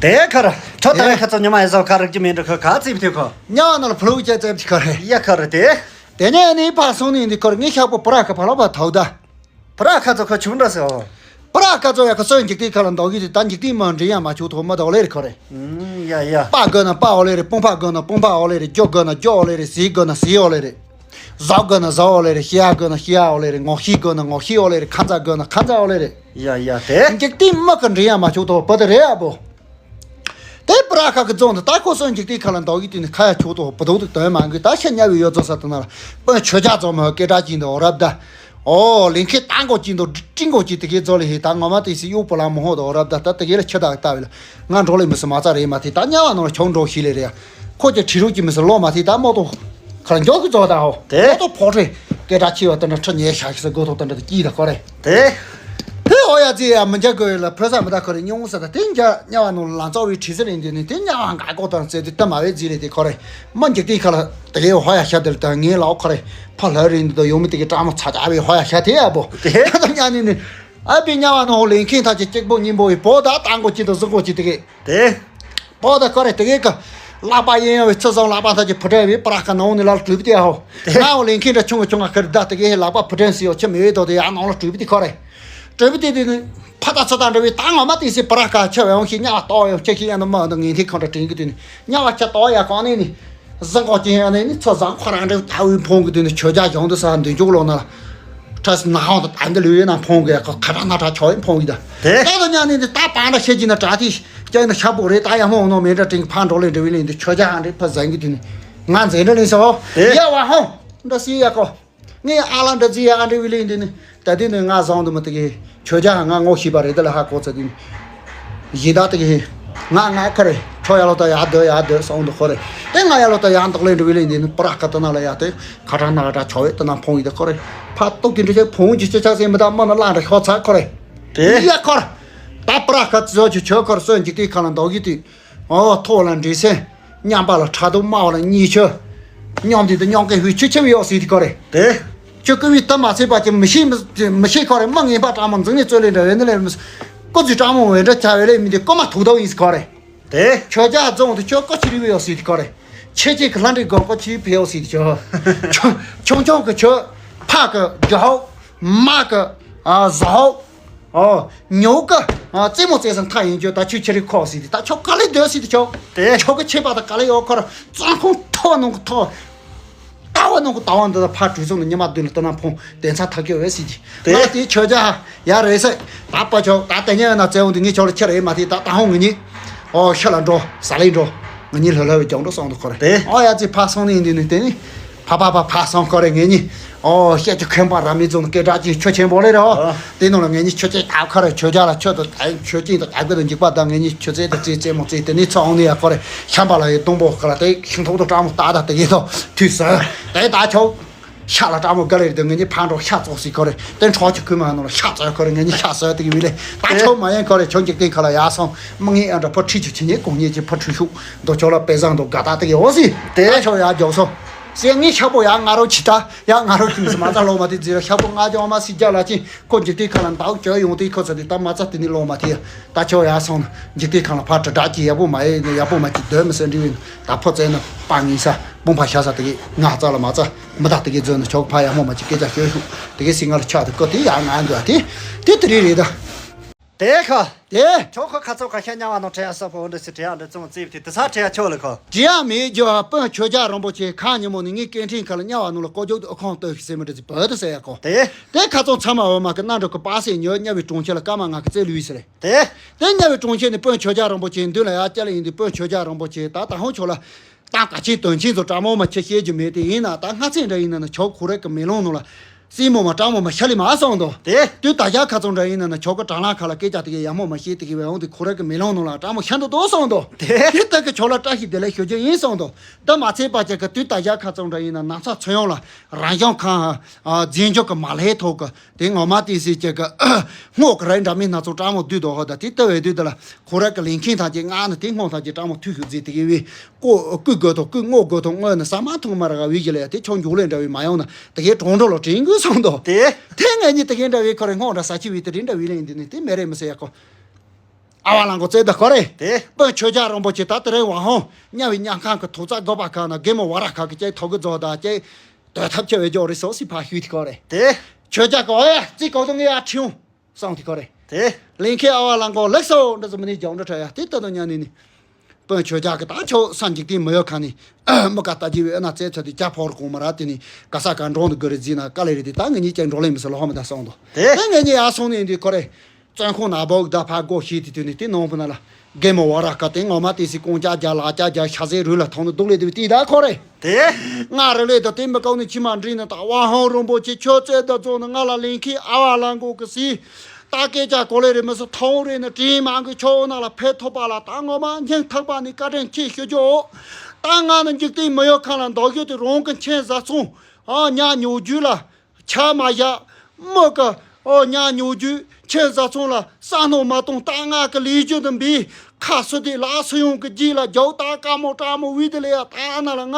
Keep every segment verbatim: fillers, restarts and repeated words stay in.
དེ་ཁར་ཁྲོ་ད་ཡ་ཁ་ཚོ་ཉི་མ་ཡ་ཟོ་ཁ་རིག་གི་མིན་འགྲོ་ཁ་ཁ་ཙིབ་ཐེ་ཁོ། ཉ་ནལ་ཕ་ལུ་ཅེ་ཙེབ་ཅི་ཁར། ཡ་ཁར་དེ། དེ་ནས་ནི་ཕ་སོང་ནི་འདི་ཁར་ངི་ཤག་པོ་པ་ར་ཁ་ཕ་ལོ་པ་ཐའུ་ད། པ་ར་ཁ་ཚོ་ཁ་ཆུང་འདྲ་སེ་ཨོ། པ་ར་ཁ་ཚོ་ཡ་ཁ་སོན་འཇིག་རྟེན་ཁ་ལ་འདོག་གི་དེ་ད་འཇིག་རྟེན་མ་འདྲེ་ཡ་མ་ཆུ་ཐོག་མ་དོག་ལེ་རེ་ཁོ་རེ། ཡ་ཡ། པ་དགོས་ན་པ་ཨོ་ལེ་རེ། སྤུན་པ་དགོས་ན་སྤུན་པ་ཨོ་ལེ་རེ། རྒྱོ་དགོས་ན་རྒྱོ་ཨོ་ལེ་རེ། ཟི་དགོས་ན་ཟི་ཨོ་ལེ་རེ། ཟོག་དགོས་ན་ཟོག་ཨོ་ལེ་རེ། ཤི་ཡ་དགོས་ན་ཤི་ཡ་ཨོ་ལེ་རེ། ངོ་ཤེས་དགོས་ན་ངོ་ཤེས་ཨོ་ལེ་རེ། ཁ་མཛའ་དགོས་ན་ཁ་མཛའ་ཨོ་ལེ་རེ། ཡ་ཡ་དེ། འཇིག་རྟེན་མི་གི་འདྲེ་ཡ་མ་ཆུ་ཐོག་པ་དེ་རེད་ཨ་བོ། དེ་པ་ར་ཁ་གི་རྫོང་དུ་ད་ཁོ་སོན་འཇིག་རྟེན་ཁ་ལ་འདོག་གི་དུས་ནི་ཁ་ཡ་ཆུ་ཐོག་བུ་དོག་ཏུ་དོན་མ་འགུལ། ད་ཤ་ཉ་བའི་ཡོད་ཚོ་ས་དུ་ན་ལ་དཔོན་ཆོས་རྒྱ་རྫོང་མ་སྐད་གྲགས་ཅན་དུ་འོ་རབ་ད། ཨོ་ལིང་ཁེ་ཏང་གོ་ཅིན་དུ་ཀྲིང་གོ་ཅི་དེ་གའི་རྫོ་ལི་ཧི་ད་ངོ་མ་དེ་སི་གཡུག་པོ་ལ་མོ་ཧོ་དོ་རབ་ད། ད་དེ་གའི་ལ་ཆི་དག་ལྟ་བའི་ལ་ང་འགྲོ་ལེ་མི་སི་མ་རྩ་རེད་མ་དེ་ད་ཉ་བ་ནོ་ལ་ཆོང་འགྲོ་ཤི་ལེ་རེད། ཁོ་ཀྱི་ཁྲི་རུ་ཀྱི་མི་སི་ལོ་མ་དེ་ད་མོ་དོ་ཁར་འཇོག་གི་རྫོ་ད་ཧོ། དེ། མོ་དོ་ཕོ་ཁྲེ་སྐད་གྲགས་ཆེ་བ་དེ་འདྲ་ཁྲི་ཉལ་ཤ་ཤི་ས་གོ་ཐོག་དེ་འདྲ་དེ་ཀྱི་ད་ཁོ་རེད། དེ། དེ་ཨོ་ཡ་ཙི་ཡ་མི་འཇག་གོ་ཡོད་ལ་ཕོ་ས་མི་ད་ཁོ་རེ་ཉུང་ས་ད་དེ་འཇག་ཉ་བ་ནོ་ལ་ཚོ་བའི་ཁྲི་སི་རེད་འདི་ནི་དེ་ཉ་བ་འགའ་གོ་དང་ཙེ་དེ་ད་མ་བའི་ཙི་རེད་དེ་ཁོ་རེ་མ་འཇིག་རྟེན་ཁ་ལ་དེ་གའི་ཧོ་ཡ་ཤ་དེ་ལ་ད་ངའི་ལའོ་ཁོ་རེ། ཕ་ལྷ་རིང་དུ་ཡོང་མི་དེ་གི་ཀྲང་མོ་ཚ་ཅག་བའི་ཧོ་ཡ་ཤ་དེ་ཡ་བོ། དེ། ད་ཉ་ནི་ནི། ཨ་བི་ཉ་བ་ནོ་ཧོ་ལིང་ཁེ་ཐ་ཅི་གཅིག་པོ་གཉིས་པོ་ཡི་བོ་ད་ཏང་གོ་ཅི་དུ་གཟུགས་གོ་ཅི་དེ་གི། དེ། བོ་ད་ཁོ་རེ་དེ་གི་ཀ། ལག་པ་གཡས་གཡོན་བའི་ཚུར་བཟུང་ལག་པ་ཐ་ཅི་ཕུ་དྲ་བའི་པ་ར་ཁ་ནང་ནི་ལ་གྲུབ་དེ་ཡ་ཧོ། དེ། ང་ཧོ་ལིང་ཁེ་འདྲ་ཆུང་གི་ཆུང་ང་ཁར་ད་དེ་གི་ལག་པ་ཕུ་དྲ་སི་ཡོ་ཆི་མི་བའི་དོ་དེ་ཡ་ནང་ལ་གྲུབ་དེ་ཁོ་རེ། གྲུབ་དེ་དེ་ནི། ཕ་ད་ཚ་ད་འདྲ་བའི་ད་ངོ་མ་དེ་སི་པ་ར་ཁ་ཆ་བའི་ཧོ་ཤི་ཉ་བ་ཏོ་ཡོ་ཆི་ཤི་ཡ་ནི་མ་འདི་ངན་ཐེ་ཁོང་འདྲ་དྲན་གི་དེ་ནི་ཉ་བ་ཆ་ཏོ་ཡ་གང་ནི་ནི། གཟིམ་འགོག་ཅན་ཡང་ནས་ནི་ཚོ་བཟང་ཁོ་རང་འདྲ་ལྟ་བུའི་འཕོང་གི་དུས་ནས་ཆོས་རྒྱལ་གཞུང་དུ་ས་འདི་འཇུག་ལོག་ན་ལ། ཁྲ་སི་ན་ཧོང་དུ་ད་འདི་ལུས་ཡོད་ན་འཕོང་གི་ཁ་ཁ་ཁྲ་ན་ཁྲ་ཆོག་ཡིན་འཕོང་གི་ད། དེ། ད་དུ་ཉ་ནས་འདི་ད་པང་འདྲ་བཤད་ཀྱི་ན་དྲ་ཐིག་ཀྱང་ན་ཤ་པོ་རེད་ད་ཡ་མོ་ནོ་མེ་འདྲ་དྲིང་ཕ་འགྲོ་ལེ་འདྲ་བའི་ལེ་འདི་ཆོས་རྒྱལ་ཧང་འདྲ་ཕ་བཟང་གི་དུས་ནས་ང་མཛེས་འདྲ་ལེ་སོ། དེ། ཡ་བ་ཧོང་འདྲ་སི་ཡ་ཀོ། ངས་ཨ་ལ་འདྲ་ཟི་ཡ་ཨ་འདྲ་བི་ལི་འདི་ནི་ད་དུས་ནི་ང་བཟང་དུ་མི་དེ་གི་ཆོས་རྒྱལ་ང་ངོ་ཤེས་པ་རེད་ད་ལ་ཧ་གོ་ཚ་དུས་ནི་ཡི་ད་དེ་གི་ང་ང་ཁ་རེ་ཁྱོ་ཡ་ལོ་ད་ཡ་དོ་ཡ་དོ་སོང་དུ་ཁོ་རེ་དེ་ང་ཡ་ལོ་ད་ཡ་འདོག་ལེ་འདྲ་བི་ལི་འདི་ནི་པ་ར་ཁ་ད་ན་ལ་ཡ་དེ་ཁ་གྲང་ན་གྲ་ཆོ་བེ་ད་ན་ཕོང་ཡི་ད་ཁོ་རེ་ཕ་ཏོག་གི་འདྲ་ཆེ་ཕོང་གི་ཆེ་ཆག་སེ་མི་ད་མ་ན་ལ་འདྲ་ཤོ་ཚ་ཁོ་རེ་དེ་ཡ་ཁོ་རེ་ད་པ་ར་ཁ་ཚོ་ཆོ་ཆོ་ཁོ་རེ་སོན་འཇིག་དེ་ཁ་ལ་འདོག་གི་དུས། ཨོ་ཐོག་ལ་འདྲེ་སེ། མཉམ་པ་ལ་ཁྲག་དུག་དམར་བ་ལ་གཉིས་ཆུ། མཉམ་དེ་དུ་མཉམ་ཀའི་ཧུའི་ཆུ་ཆེ་བའི་ཡོག་སི་དི་ཁོ་རེ། དེ། ཆུ་ཀུ་བའི་དུ་མ་ཚད་པ་ཅི་མི་ཤེས་མི་ཤེས་ཁོ་རེ་མི་ངན་པ་ཀྲང་མོ་འཛིང་ནས་རྩོད་ལེ་འདྲ་བས་ནི་ལས་མི། ཀུ་ཙི་ཀྲང་མོ་བས་འདྲ་བྱ་བས་ལས་མི་དེ་ཀུ་མ་ཐུག་དོ་ཡིན་སི་ཁོ་རེ། དེ། ཆོས་རྒྱལ་རྫོང་དུ་ཆོས་ཀོ་ཆི་རི་བའི་ཡོག་སི་དི་ཁོ་རེ། ཆེ་ཆེ་གི་ལྷ་འདྲེ་གོ་ཀོ་ཆི་ཕེ་ཡོག་སི་དི་ཆོ། ཆུང་ཆུང་གི་ཆོས་ཕ་གི་རྒྱ་ཧོ། མ་གི་ཨ་ཟ་ཧོ། ཨོ། ཉོ་ག་ཨ་རྩེད་མོ་རྩེད་ས་མཐའ་ཡིན་རྒྱུ་ད་ཆུ་ཆེ་རིགས་ཁོག་སྲིད་དེ་ད་ཆོ་ག་ལེ་སྡོད་སྲིད་དེ་ཆོ། དེ། ཆོ་ག་ཆེ་པ་ད་ག་ལེ་ཡོད་ཁོ་ར་བཙོན་ཁང་ཐོག་ནང་གི་ཐོག་ལྟ་བ་ནང་གི་ལྟ་བ་འདི་ད་ཕ་གྲུ་ཚང་ནས་ཉི་མ་བདུན་ལ་ལྟ་ན་ཕོང་དེ་ཚ་ཐག་གི་འོད་སྲིད་དེ། དེ། ང་དེ་ཆོ་རྒྱ་ཡ་རེད་ས་ད་པ་ཆོ་ད་དེ་ཉན་ན་བཙན་བོ་འདི་ངས་ཆོ་ལ་ཁྱེར་ཨེ་མ་དེ་ད་ད་ཧོང་ངི་ཉི་ཨོ་ཤ་ལ་འགྲོ་ས་ལེ་འགྲོ་ང་ཉི་ལྷ་ལྷ་བའི་ཀྱང་འགྲོ་སོང་དུ་ཁོ་ར། དེ། ཨོ་ཡ་ཙི་ཕ་སོང་ནི་འདི་ནི་དེ་ནི། ཕ་ཕ་ཕ་ཕ་སང་ཁོ་རེ་ངེད་གཉིས། ཨོ་ཤེད་ཀྱི་ཁེམ་པ་ར་མི་ཙུང་སྐད་གྲགས་ཀྱི་ཆོས་ཆེན་པོ་རེད་རོ། ཨ། དེ་ནང་ལ་ངེད་གཉིས་ཆོས་ཆེན་ཏག་ཁ་རེ་ཆོས་རྒྱ་ལ་ཆོས་དང་ཆོས་ཅན་དང་རྒྱ་སྐད་དང་འཇིགས་པ་དང་ངེད་གཉིས་ཆོས་རྩེད་དང་རྩེད་རྩེད་མོ་རྩེད་དེ་ནས་ཚོ་ཨང་ནི་ཡ་ཁོ་རེ་ཤམ་པ་ལ་ཡི་སྡོང་པོ་ཁ་ལ་དེ་ཤིང་ཐོག་ཏུ་སྤྲང་མོ་ཏག་ཏག་དེ་གི་ཐོག་ཐུས་ཟེར་དེ་ད་ཆོག་ཤ་ལ་སྤྲང་མོ་དགའ་ལེ་རེད་དེ་ངེད་གཉིས་ཕར་འགྲོ་ཤ་བཙོག་སི་ཁོ་རེ་དེ་འཕྲོག་ཆུ་ཁུལ་མ་ནང་ལ་ཤ་བཙོག་ཁོ་རེ་ངེད་གཉིས་ཤ་ཟོས་དེ་གི་བི་ལེ་ད་ཆོག་མ་ཡན་ཁོ་རེ་ཆོག་འཇིག་རྟེན་ཁ་ལ་ཡ་སོང་མི་ངེད་ཨ་འདྲ་ཕ་ཁྲི་ཆུ་ཆི་ཉེ་གོང་ཉེ་ཆི་ཕ་ཁྲི་ཤུག་འདོ་ཆོག་ལ་དཔེ་བཟང་འདོ་དགའ་ད་དེ་གི་འོ་སི་དེ་ད་ཆོག་ཡ་རྒྱོག་སོང་། སེ་ངའི་ཤ་པོ་ཡ་ང་རོ་ཆི་ད་ཡ་ང་རོ་ཆི་མི་སི་མ་ད་ལོ་མ་དེ་ཛི་ར་ཤ་པོ་ང་ཅོ་མ་སི་རྒྱ་ལ་ཅི་ཁོ་འཇིག་རྟེན་ཁ་ལ་འདག་ཅོ་ཡོང་དེ་ཁོ་ཚ་དེ་ད་མ་ཚ་དེ་ནི་ལོ་མ་དེ་ཡ་ད་ཆོ་ཡ་སོང་ན་འཇིག་རྟེན་ཁ་ལ་ཕ་དྲི་དྲག་ཅི་ཡ་པོ་མ་ཡེ་ནི་ཡ་པོ་མ་ཅི་སྡོད་མི་སེ་འདྲི་བས་ད་ཕོ་ཙེ་ན་པ་ངི་ས་སྤུང་ཕ་ཤ་ས་དེ་གི་ང་རྩ་ལ་མ་རྩ་མི་ད་དེ་གི་ཛོ་ན་ཆོག་ཕ་ཡ་མོ་མ་ཅི་སྐད་ཆ་ཤོད་ཤུག་དེ་གི་སི་ང་ལ་ཆ་དེ་ཀོ་དེ་ཡ་ང་འདུག་དེ་དེ་དེ་རེད་རེད་ད། དེ་ཁ། དེ། ཁྱོད་ཁོ་ཁ་ཚོ་ཁ་ཤ་ཉ་བ་ནང་ཁྲེ་ཡ་ས་ཕོ་འདི་སི་ཁྲེ་ཡ་འདི་ཙོང་རྩིབ་དེ་དེ་ས་ཁྲེ་ཡ་ཁྱོད་ལ་ཁོ། དྲི་ཡ་མེད་རྒྱུ་ཧ་སྤུན་ཆོས་རྒྱལ་རིན་པོ་ཆེ་ཁ་ཉིན་མོ་ནི་ངའི་སྐད་འཕྲིན་ཁ་ལ་ཉ་བ་ནང་ལ་ཀོ་ཅོག་ཏུ་ཨ་ཁོང་ལྟོས་ཤིག་ཟེར་མི་འདྲ་ཟི་བོད་དུ་ཟེར་ཡ་ཁོ། དེ། དེ་ཁ་ཚོ་ཚ་མ་འོ་མ་གི་སྣ་འགྲོ་གི་པ་སེ་ཉོ་ཉ་བའི་གྲོང་ཁྱེར་ལ་སྐར་མ་ང་གི་རྩེ་ལུས་ཟེར། དེ། དེ་ཉ་བའི་གྲོང་ཁྱེར་ནི་སྤུན་ཆོས་རྒྱལ་རིན་པོ་ཆེ་མདུན་ལ་ཡ་སྐྱ་ལ་ཡིན་དུས་སྤུན་ཆོས་རྒྱལ་རིན་པོ་ཆེ་ད་ད་ཧོང་ཆོ་ལ། ཏང་ག་ཆེ་དོན་ཆེན་ཚོ་གྲ་མོ་མ་ཆེ་བཤད་རྒྱུ་མེད་དེ་ཡིན་ན་ད་སྔ་ཚེ་འདྲ་ཡིན་ན་ན་ཆོག་ཁོ་རེ་གི་མེ་ལོང་ནང་ལ། སྲིན་མོ་མ་སྤྲང་མོ་མ་ཤ་ལི་མ་སོང་དོ། དེ། དུས་ད་རྒྱ་ཁ་ཚོང་འདྲ་ཡིན་ན་ན་ཆོག་གི་གྲང་ལ་ཁ་ལ་སྐད་ཆ་དེ་གི་ཡ་མོ་མ་ཤེས་དེ་གི་བས་འོང་དེ་ཁོ་རེ་གི་མེ་ལོང་ནང་ལ་སྤྲང་མོ་ཤ་འདུག་དོ་སོང་དོ། དེ། དེ་ལྟ་གི་ཆོག་ལ་བཀྲ་ཤིས་བདེ་ལེགས་ཞུ་རྒྱུ་ཡིན་སོང་དོ། ད་མ་ཚད་པ་ཅིག་གི་དུས་ད་རྒྱ་ཁ་ཚོང་འདྲ་ཡིན་ན་ན་ཚ་ཚོད་ཡོང་ལ་རང་བྱུང་ཁང་རྫས་འཇོག་གི་མ་ལྷའི་ཐོག་གི་དེ་ངོ་མ་དེ་སྲིད་ཅིག་གི་སྔོ་གི་ར་འདྲ་མིན་སྣ་ཚོགས་སྤྲང་མོ་བསྡུས་དོ་ཧོ་ད་དེ་ལྟ་བའི་དུས་ད་ལ་ཁོ་ར་གི་ལིང་ཁེན་ཐང་ཅིག་ང་ནི་དེ་སྔོ་ཐང་ཅིག་སྤྲང་མོ་ཐུག་ཤུགས་རྫི་དེ་གི་བས། ཀོ་ཀུ་དགོས་དང་ཀུ་སྔོ་དགོས་དང་སྔོ་ནི་ཟ་མ་ཐུང་མ་ར་ག་བི་གི་ལ་ཡ་དེ་ཆོ་མཇུག་ལས་འདྲ་བའི་མ་ཡོང་ན་དེ་གའི་གྲོང་འགྲོ་ལ་དྲན་དགོས་སོང་དོ། དེ། དེ་ངས་ཉིད་དེ་གའི་འདྲ་བའི་ཁོ་རེ་སྔོ་འདྲ་ཟ་ཆི་བའི་དེ་རིན་འདྲ་བའི་ལེན་འདི་ནི་དེ་མེ་རེ་མི་སེ་ཡ་ཁོ། ཨ་བ་ལང་གོ་བཙལ་ད་ཁོ་རེད། དེ། དཔོན་ཆོས་རྒྱལ་རིན་པོ་ཆེ་ད་དེ་རིང་ཝང་ཧོང་མཉམ་བའི་མཉམ་ཁང་གི་ཐུག་ཚ་དགོས་པ་ཁག་ན་རྒན་མོ་བ་ར་ཁག་གི་ཅེས་ཐོག་གི་རྫོགས་ད་ཅེས་དོད་ཐབས་ཆེ་བའི་ཇོ་རི་སོ་སི་ཕ་ཤུལ་དེ་ཁོ་རེད། དེ། ཆོས་རྒྱལ་གོ་ཨོ་ཡ་རྩིས་གོ་དུ་ངས་ཡ་ཁྲིའུ་སོང་དེ་ཁོ་རེད། དེ། ལིང་ཁའི་ཨ་བ་ལང་གོ་ལེགས་སོ་འདྲ་ཟི་མི་ནི་ཇོང་འདྲ་ཁྲ་ཡ་དེ་ལྟ་དུ་ཉན་ནི་ནི། དཔོན་ཆོས་རྒྱལ་གི་ད་ཆོག་ས་འཇིག་རྟེན་མི་ཡོད་ཁ་ནི། མི་ཀ་ལྟ་ཇི་བའི་ཨ་ན་རྩེ་ཚོ་དེ་ཇ་ཕོར་གོང་མ་ར་དེ་ནི་ག་ས་ག་འགྲོང་དུ་གི་རི་རྫི་ན་ཀ་ལེ་རི་དེ་ད་ངེད་གཉིས་ཀྱང་འགྲོ་ལེ་མི་སི་ལོ་ཧོ་མི་ད་སོང་དོ། དེ། དེ་ངེད་གཉིས་ཡ་སོང་ནི་འདི་ཁོ་རེ། བཙོན་ཁང་ན་བོག་ད་ཕ་སྒོ་ཤི་དེ་དུས་ནི་དེ་ནང་བུ་ན་ལ། རྒན་མོ་བ་ར་ཀ་དེ་ངོ་མ་དེ་སི་ཀོང་ཅག་རྒྱ་ལ་ཅག་རྒྱ་ཤ་ཟེ་རུ་ལ་ཐོང་ནི་སྡུག་ལེ་དེ་བི་དེ་ད་ཁོ་རེ། དེ། ང་རེ་ལེ་ད་དེ་མི་ཀའུ་ནི་ཁྱི་མ་འདྲི་ནི་ད་ཝང་ཧོང་རིན་པོ་ཆེ་ཁྱོད་རྩེ་ད་ཚོ་ནི་ང་ལ་ལིང་ཁི་ཨ་བ་ལང་གོ་གི་སི། ད་སྐད་ཆ་གོ་ལེ་རེ་མི་སི་ཐོང་རེ་ནི་དྲིན་མང་གི་ཆོ་ན་ལ་ཕེ་ཐོ་པ་ལ་ད་ངོ་མ་སྙིང་ཐག་པ་ནི་བཀའ་དྲིན་ཆེ་ཞུ་རྒྱུ། ད་ང་ནི་འཇིག་རྟེན་མི་ཡོད་ཁ་ལ་འདོག་རྒྱུ་དེ་རང་གི་མཁྱེན་བཟའ་ཚང་ཨ་ཉ་ཉོ་རྒྱུ་ལ། ཆ་མ་བཞག་མི་ཀ་ཨོ་ཉ་ཉོ་རྒྱུ་ཁྱེད་བཟའ་ཚང་ལ་ས་སྣོ་མ་གཏོང་ད་ང་གི་ལས་རྒྱུ་དུ་འབི་ཁ་སུ་དེ་ལ་སུ་ཡོང་གི་རྗེས་ལ་རྒྱའུ་ད་དཀའ་མོ་དྲག་མོ་བི་དེ་ལས་ཡ་ད་ཨ་ན་ལ་ང་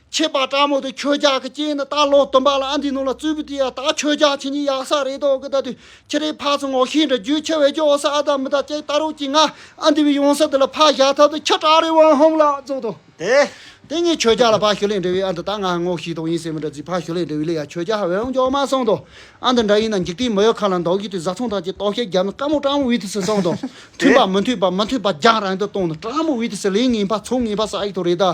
ཆེ་པ་དྲག་མོ་དེ་ཆོས་རྒྱལ་གི་སྐྱེས་ནི་ད་ལོ་སྟོན་པ་ལ་ཨ་འདི་ནང་ལ་བཙུད་བི་དེ་ཡ་ད་ཆོས་རྒྱལ་ཁྱེད་གཉིས་ཡག་ས་རེད་དོ་གི་ད་དུས་ཁྱེད་རེ་ཕ་ཚོ་ངོ་ཤེས་འདྲ་རྒྱུ་ཆེ་བའི་རྒྱུ་ཨོ་ས་ཨ་ད་མི་ད་ཅེ་ད་རོགས་ཀྱི་ང་ཨ་འདི་བི་ཡོང་ས་དེ་ལ་ཕ་བཞག་ཐབས་དུ་ཁྱེད་དྲག་རེ་ཝང་ཧོང་ལ་བཙུགས་དོ། དེ། དེ་ངས་ཆོས་རྒྱལ་ལ་ཕ་ཞུ་ལེན་འབྲེལ་བའི་ཨ་འདི་ད་ང་ངོ་ཤེས་དོགས་ཡིན་ཟེར་མི་འདྲ་ཟིག་ཕ་ཞུ་ལེན་འབྲེལ་བའི་ལས་ཡ་ཆོས་རྒྱལ་ཧ་བའི་འོང་འཇོག་མ་སོང་དོ། ཨ་འདི་འདྲ་ཡིན་ན་འཇིག་རྟེན་མི་ཡོད་ཁ་ལ་འདོག་གི་དུས་བཟའ་ཚང་དང་གི་ལྟོ་ཤས་རྒྱབ་ནི་དཀའ་མོ་དྲག་མོ་བི་དུ་སི་སོང་དོ། མཐུན་པ་མི་མཐུན་པ་མི་མཐུན་པ་རྒྱང་རིང་དུ་གཏོང་ནི་དྲག་མོ་བི་དུ་སི་ལས་ངན་པ་ཚོང་ངན་པ་ས་ཨིག་ཐོ་རེད་ད།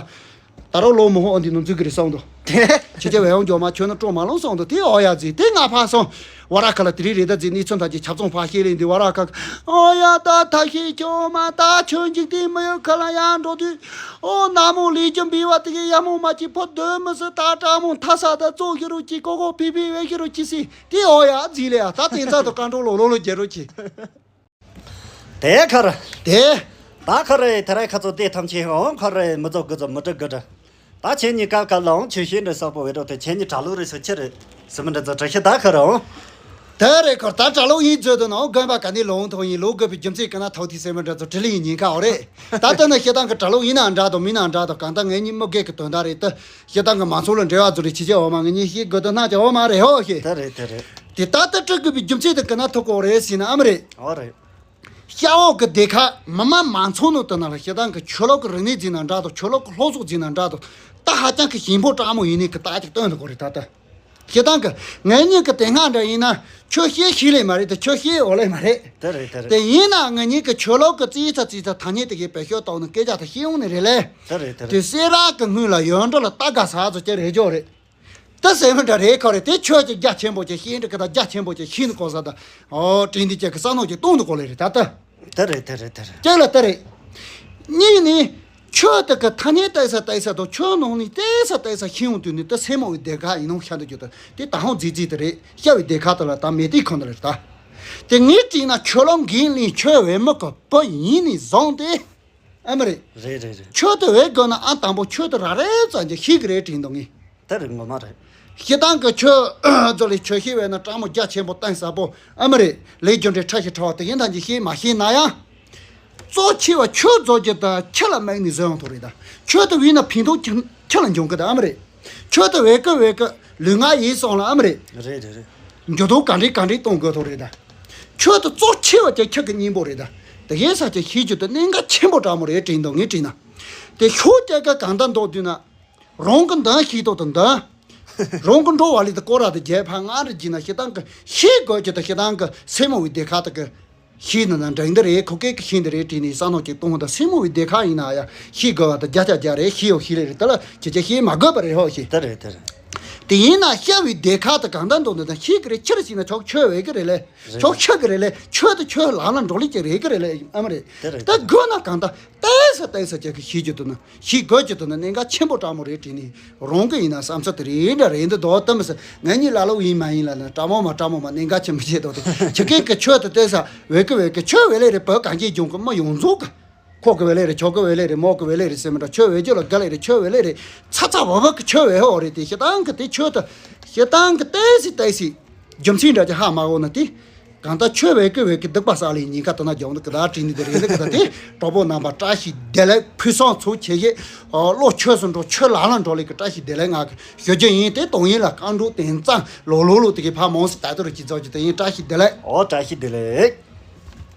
ད་རོགས་ལོ་མོ་ཧོ་འདི་ནང་འཛུལ་གི་རེད་སོང་དོ། ཁྱེད་ཀྱི་བའི་འོང་འཇོག་མ་ཆོས་ནི་སྤྲོ་མ་ལོང་སོང་དོ་དེ་ཨོ་ཡ་ཟིག་དེ་ང་ཕ་སོང་། བ་ར་ཁ་ལ་དེ་རིང་རེ་ད་ཛི་ནི་ཚོན་ཐག་གི་ཆབ་ཚོང་ཕ་ཤེས་ལེ་འདི་བ་ར་ཁ། ཨོ་ཡ་ད་ཐ་ཤེས་ཁྱོ་མ་ད་ཆོས་འཇིག་རྟེན་མི་ཡོད་ཁ་ལ་ཡང་འགྲོ་དུས། ཨོ་ན་མོ་ལི་ཅུ་འབི་བ་དེ་གི་ཡ་མོ་མ་ཅི་ཕོ་དོན་མི་སི་ད་དྲ་མོ་མཐའ་ས་ད་ཙོ་ཤི་རུ་ཅི་ཀོ་ཀོ་ཕི་ཕི་བེ་ཤི་རུ་ཅི་སི་དེ་ཨོ་ཡ་ཛི་ལེ་ཡ་ད་དེ་ཚ་དུ་ཀ་འགྲོ་ལོ་ལོ་ལོ་རྒྱལ་རུ་ཅི། དེ་ཁར། དེ། ད་ཁར་རེ་དེ་རེ་ཁ་ཚོ་དེ་ཐམས་ཅད་འོང་ཁར་རེ་མི་ཚོ་དགུ་ཚོ་མི་དྲུག་དགུ་དྲུག་ད་ཁྱེད་གཉིས་ཀ་ཀ་ལའང་ཆོས་ཤེས་འདྲ་སོག་པོ་བེ་རོ་དེ་ཁྱེད་གཉིས་གྲྭ་ལོག་རེ་སོ་ཁྱེར་རེ་སི་མི་འདྲ་ཚོ་གྲྭ་ཤི་ད་ཁར་འོང་། དེ་རེ་ཁར་ད་གྲྭ་ལོག་ཡིན་ཚོད་དུ་ནང་དགོན་པ་ག་ནས་ལོང་ཐོག་ཡིན་ལོ་དགོས་པའི་རྒྱུ་མཚན་ཀ་ན་ཐོག་དེ་སི་མི་འདྲ་ཚོ་དྲི་ལི་ཡིན་ཉིན་ཁ་འོ་རེད། ད་ལྟ་ན་ཤི་དང་གི་གྲྭ་ལོག་ཡིན་ནའང་འདྲ་དང་མིན་ནའང་འདྲ་དང་གང་ལྟར་ངེད་གཉིས་མི་སྒེར་གི་དོན་དག་རེད་དུ། ཤི་དང་གི་མང་ཚོགས་ལ་འབྲེལ་བ་ཚོ་རེ་ཆི་ཆི་འོ་མ་ངེད་གཉིས་ཤི་དགོས་དོན་སྣ་ཆ་འོ་མ་རེད་ཧོ་ཤི། དེ་རེད་དེ་རེད། དེ་ད་ལྟ་སྤྲོད་དགོས་པའི་རྒྱུ་མཚན་དེ་ག་ན་ཐོག་གོ་རེད་ཟེར་ན་ཨ་མ་རེད། ཨོ་རེད། ཤ་འོག་གི་སྡེ་ཁག་མི་མང་མང་ཚོགས་ནང་དུ་ན་ལ་ཤི་དང་གི་ཆོས་ལོག་གི་རིག་གནས་འཛིན་ན་འདྲ་དང་ཆོས་ལོག་གི་སློབ་གསོ་འཛིན་ན་འདྲ་དང་ད་ཧ་ཅང་གི་ཞན་པོ་དྲག་མོ་ཡིན་ནི་གི་ད་ཅིག་སྟོན་དུ་གོ་རེད་ད་ལྟ། ཤི་དང་གི་ངེད་གཉིས་གི་དེ་སྔ་འདྲ་ཡིན་ན་ཆོས་ཤེས་ཤེས་ལེ་མ་རེད་དེ་ཆོས་ཤེས་འོ་ལེ་མ་རེད། དེ་རེད་དེ་རེད། དེ་ཡིན་ན་ངེད་གཉིས་གི་ཆོས་ལོག་གི་རྩིས་ཚ་རྩིས་ཚ་ཐ་སྙད་དེ་གི་བེད་སྤྱོད་གཏོང་ནི་སྐད་ཆ་དེ་ཤེས་ཡོང་ནི་རེད་ལེ། དེ་རེད་དེ་རེད། དེ་སེ་ར་གི་སྔོན་ལ་ཡོན་ཏོ་ལ་ལྟ་དགའ་ས་ཚོ་ཅེ་རེད་ཇོ་རེད། ད་སེམས་འདྲ་རེད་ཁོ་རེད་དེ་ཆོས་ཀྱི་རྒྱ་ཆེན་པོ་ཅིག་ཤེས་འདྲ་གི་ད་རྒྱ་ཆེན་པོ་ཅིག་ཤེས་ནི་གོ་ས་ད། ཨོ་དྲིན་འདི་ཅག་གི་བསམ་བློ་ཅིག་གཏོང་འདུག་གོ་ལེ་རེད་ད་ལྟ། དེ་རེད་དེ་རེད་དེ་རེད། ཅག་ལ་དེ་རེད། གཉིས་ནི། ཆོས་དེ་གི་ཐ་སྙད་བལྟས་ས་བལྟས་ས་དང་ཆོས་ནང་ནས་བལྟས་ས་བལྟས་ས་ཤེས་ཡོང་དུས་ནི་ད་སེམས་མོ་བའི་སྡེ་ཁག་ཡིན་ནོ་ཤ་འདུག་རྒྱུ་ད་དེ་ད་ཧོང་རྫིག་རྫིག་དེ་རེད་ཤ་བའི་སྡེ་ཁག་དེ་ལ་ད་མེ་ཏིག་ཁོ་འདི་ལ་རེད་ད། དེ་ངས་བྲིས་ན་ཆོས་ལོག་འགན་ལེན་ཆོས་བའི་མི་གི་བུ་ཡིན་ནི་བཟང་སྟེ། ཨ་མ་རེད། རེད་རེད་རེད། ཆོས་དེ་བས་དགོས་ན་ཨ་དང་པོ་ཆོས་དེ་ར་རེ་ཙམ་གྱི་ཤེས་ཀྱི་རེད་དྲན་འདུག་ངས། དེ་རེད་ངོ་མ་རེད། ཤི་དང་གི་ཆོས་ཚོ་ལས་ཆོས་ཤེས་བས་ན་སྤྲང་མོ་རྒྱ་ཆེན་པོ་གཏིང་ཟབ་པོ་ཨ་མ་རེད་ལས་རྒྱུ་འབྲས་ཕྲ་ཞིང་ཕྲ་བ་དེ་ཡིན་ཐང་གི་ཤེས་མ་ཤེས་ན་ཡང་། གཙོ་ཆེ་བ་ཆོས་རྫོགས་རྒྱུ་དང་ཁྱི་ལ་དམིགས་ནས་བཟོས་ཡོང་ཐུབ་རེད་ད། ཆོས་དེ་བས་ན་ཕན་ཐོགས་ཁྱི་ཁྱི་ལ་འབྱུང་གི་ད་ཨ་མ་རེད། ཆོས་དེ་བས་ཀི་བས་ཀི་ལུས་ངག་ཡིད་གསུམ་ལ་ཨ་མ་རེད། རེད་རེད་རེད། འགྱུར་ལྡོག་ག་འདྲས་ག་འདྲས་གཏོང་དགོས་ཐུག་རེད་ད། ཆོས་དེ་གཙོ་ཆེ་བ་ཅིག་ཁྱི་གི་སྙིང་པོ་རེད་ད། དེ་གའི་ས་ཆ་ཤེས་རྒྱུ་དེ་གནད་འགག་ཆེན་པོ་དྲག་མོ་རེད་དྲན་འདུག་ངས་དྲན་ན། དེ་ཤོག་ཅག་ག་གང་ལྟར་འདུག་དུས་ན། རང་གི་འདང་ཤེས་ཐོག་ཏུ་འདང་། རང་གི་འགྲོ་བ་ལས་དེ་སྐོར་ར་དེ་རྒྱལ་ཕ་ང་རུ་བགྱིས་ན་ཤི་དང་གི་ཤེས་དགོས་ཀྱི་དེ་ཤི་དང་གི་སེམས་མོ་བའི་སྡེ་ཁག་དེ་གི་ཤེས་ན་ན་འདྲ་འདི་རེད་ཁོ་སྐད་ཀྱི་ཤེས་འདི་རེད་དྲིས་ནས་བསམ་མནོ་ཅིག་གཏོང་དང་སེམས་མོ་བའི་སྡེ་ཁག་ཡིན་ན་ཡ་ཤེས་དགོས་བ་དང་བརྒྱ་ཆ་བརྒྱ་རེད་ཤེས་ཡོད་ཤེས་ལེ་རེད་དེ་ལ་ཁྱེད་ཀྱིས་ཤེས་མ་དགོས་པ་རེད་ཧོ་ཤེས། དེ་རེད་དེ་རེད། དེ་ཡིན་ན་ཤ་བའི་སྡེ་ཁག་དེ་གང་ལྟར་འདུག་ན་ད་ཤེས་ཀྱི་རེད་ཕྱིར་ཟིན་ན་ཆོག་ཆོས་བས་ཀྱི་རེད་ལེ། རེད། ཆོག་ཤ་གི་རེད་ལེ་ཆོས་དེ་ཆོས་ལག་ལ་འགྲོ་ལེ་ཀྱི་རེད་ཀྱི་རེད་ལེ་ཨ་མ་རེད། དེ་རེད་ད་དེ་རེད། དགོས་ན་གང་ལྟར་ཏོག་ཙམ་ཏོག་ཙམ་ཅིག་གི་ཤེས་རྒྱུ་དེ་ནི་ཤེས་དགོས་ཀྱི་དེ་ནི་གནད་འགག་ཆེན་པོ་དྲག་མོ་རེད་དྲིས་ནས་རང་གི་ཡིན་ན་བསམ་ཚུལ་དེ་རེད་འདྲ་རེད་འདི་དོ་དམ་སི་ངེད་གཉིས་ལ་ལོ་ཡིན་མ་ཡིན་ལ་ན་དྲ་མོ་མ་དྲ་མོ་མ་གནད་འགག་ཆེན་པོ་བྱེད་དོ་དེ་ཁྱི་སྐད་ཀྱི་ཆོས་དེ་ཏོག་ཙམ་བས་ཀྱི་བས་ཀྱི་ཆོས་བས་ལེ་རེད་བོད་གངས་ཅན་ལྗོངས་ཀྱི་མི་ཡོངས་རྫོགས་ཀྱི་ཁོག་གི་བས་ལེ་རེད་ཆོག་གི་བས་ལེ་རེད་མོག་གི་བས་ལེ་རེད་སེམས་མི་འདྲ་ཆོས་བས་ཀྱི་ལ་དགའ་ལེ་རེད་ཆོས་བས་ལེ་རེད་ཚ་ཚ་བ་བ་གི་ཆོས་བས་ཧོ་རེད་དེ་ཤི་དང་གི་དེ་ཆོས་དེ་ཤི་དང་གི་ཏོག་ཙམ་ཏོག་ཙམ་རྒྱུ་མཚན་འདྲ་ཅིག་ཧ་མ་གོ་ན་དེ། གང་ལྟར་ཆོས་བས་ཀི་བས་ཀི་སྡིག་པ་བསགས་ལས་ཉེན་ཁ་དེ་ན་རྒྱང་དུ་ཀི་ད་དྲིས་ནི་དེ་རེད་ལེ་ཀི་ད་དེ་གྲོགས་པོ་རྣམ་པ་བཀྲ་ཤིས་བདེ་ལེགས་ཕུན་སུམ་ཚོགས་ཆེ་ཞེས་བློ་ཆོས་སུ་འགྲོ་ཆོས་ལ་ལ་འགྲོ་ལེ་ཀི་བཀྲ་ཤིས་བདེ་ལེགས་ང་གི་ཞུ་རྒྱུ་ཡིན་དེ་གཏོང་ཡིན་ལ་བཀའ་འགྲོ་དེ་ཙང་ལོ་ལོ་ལོ་དེ་གི་ཕ་མོང་སི་ད་དུ་རུ་ཅི་ཚོགས་ཀྱི་དེ་ཡིན་བཀྲ་ཤིས་བདེ་ལེགས། ཨོ་བཀྲ་ཤིས་བདེ་ལེགས།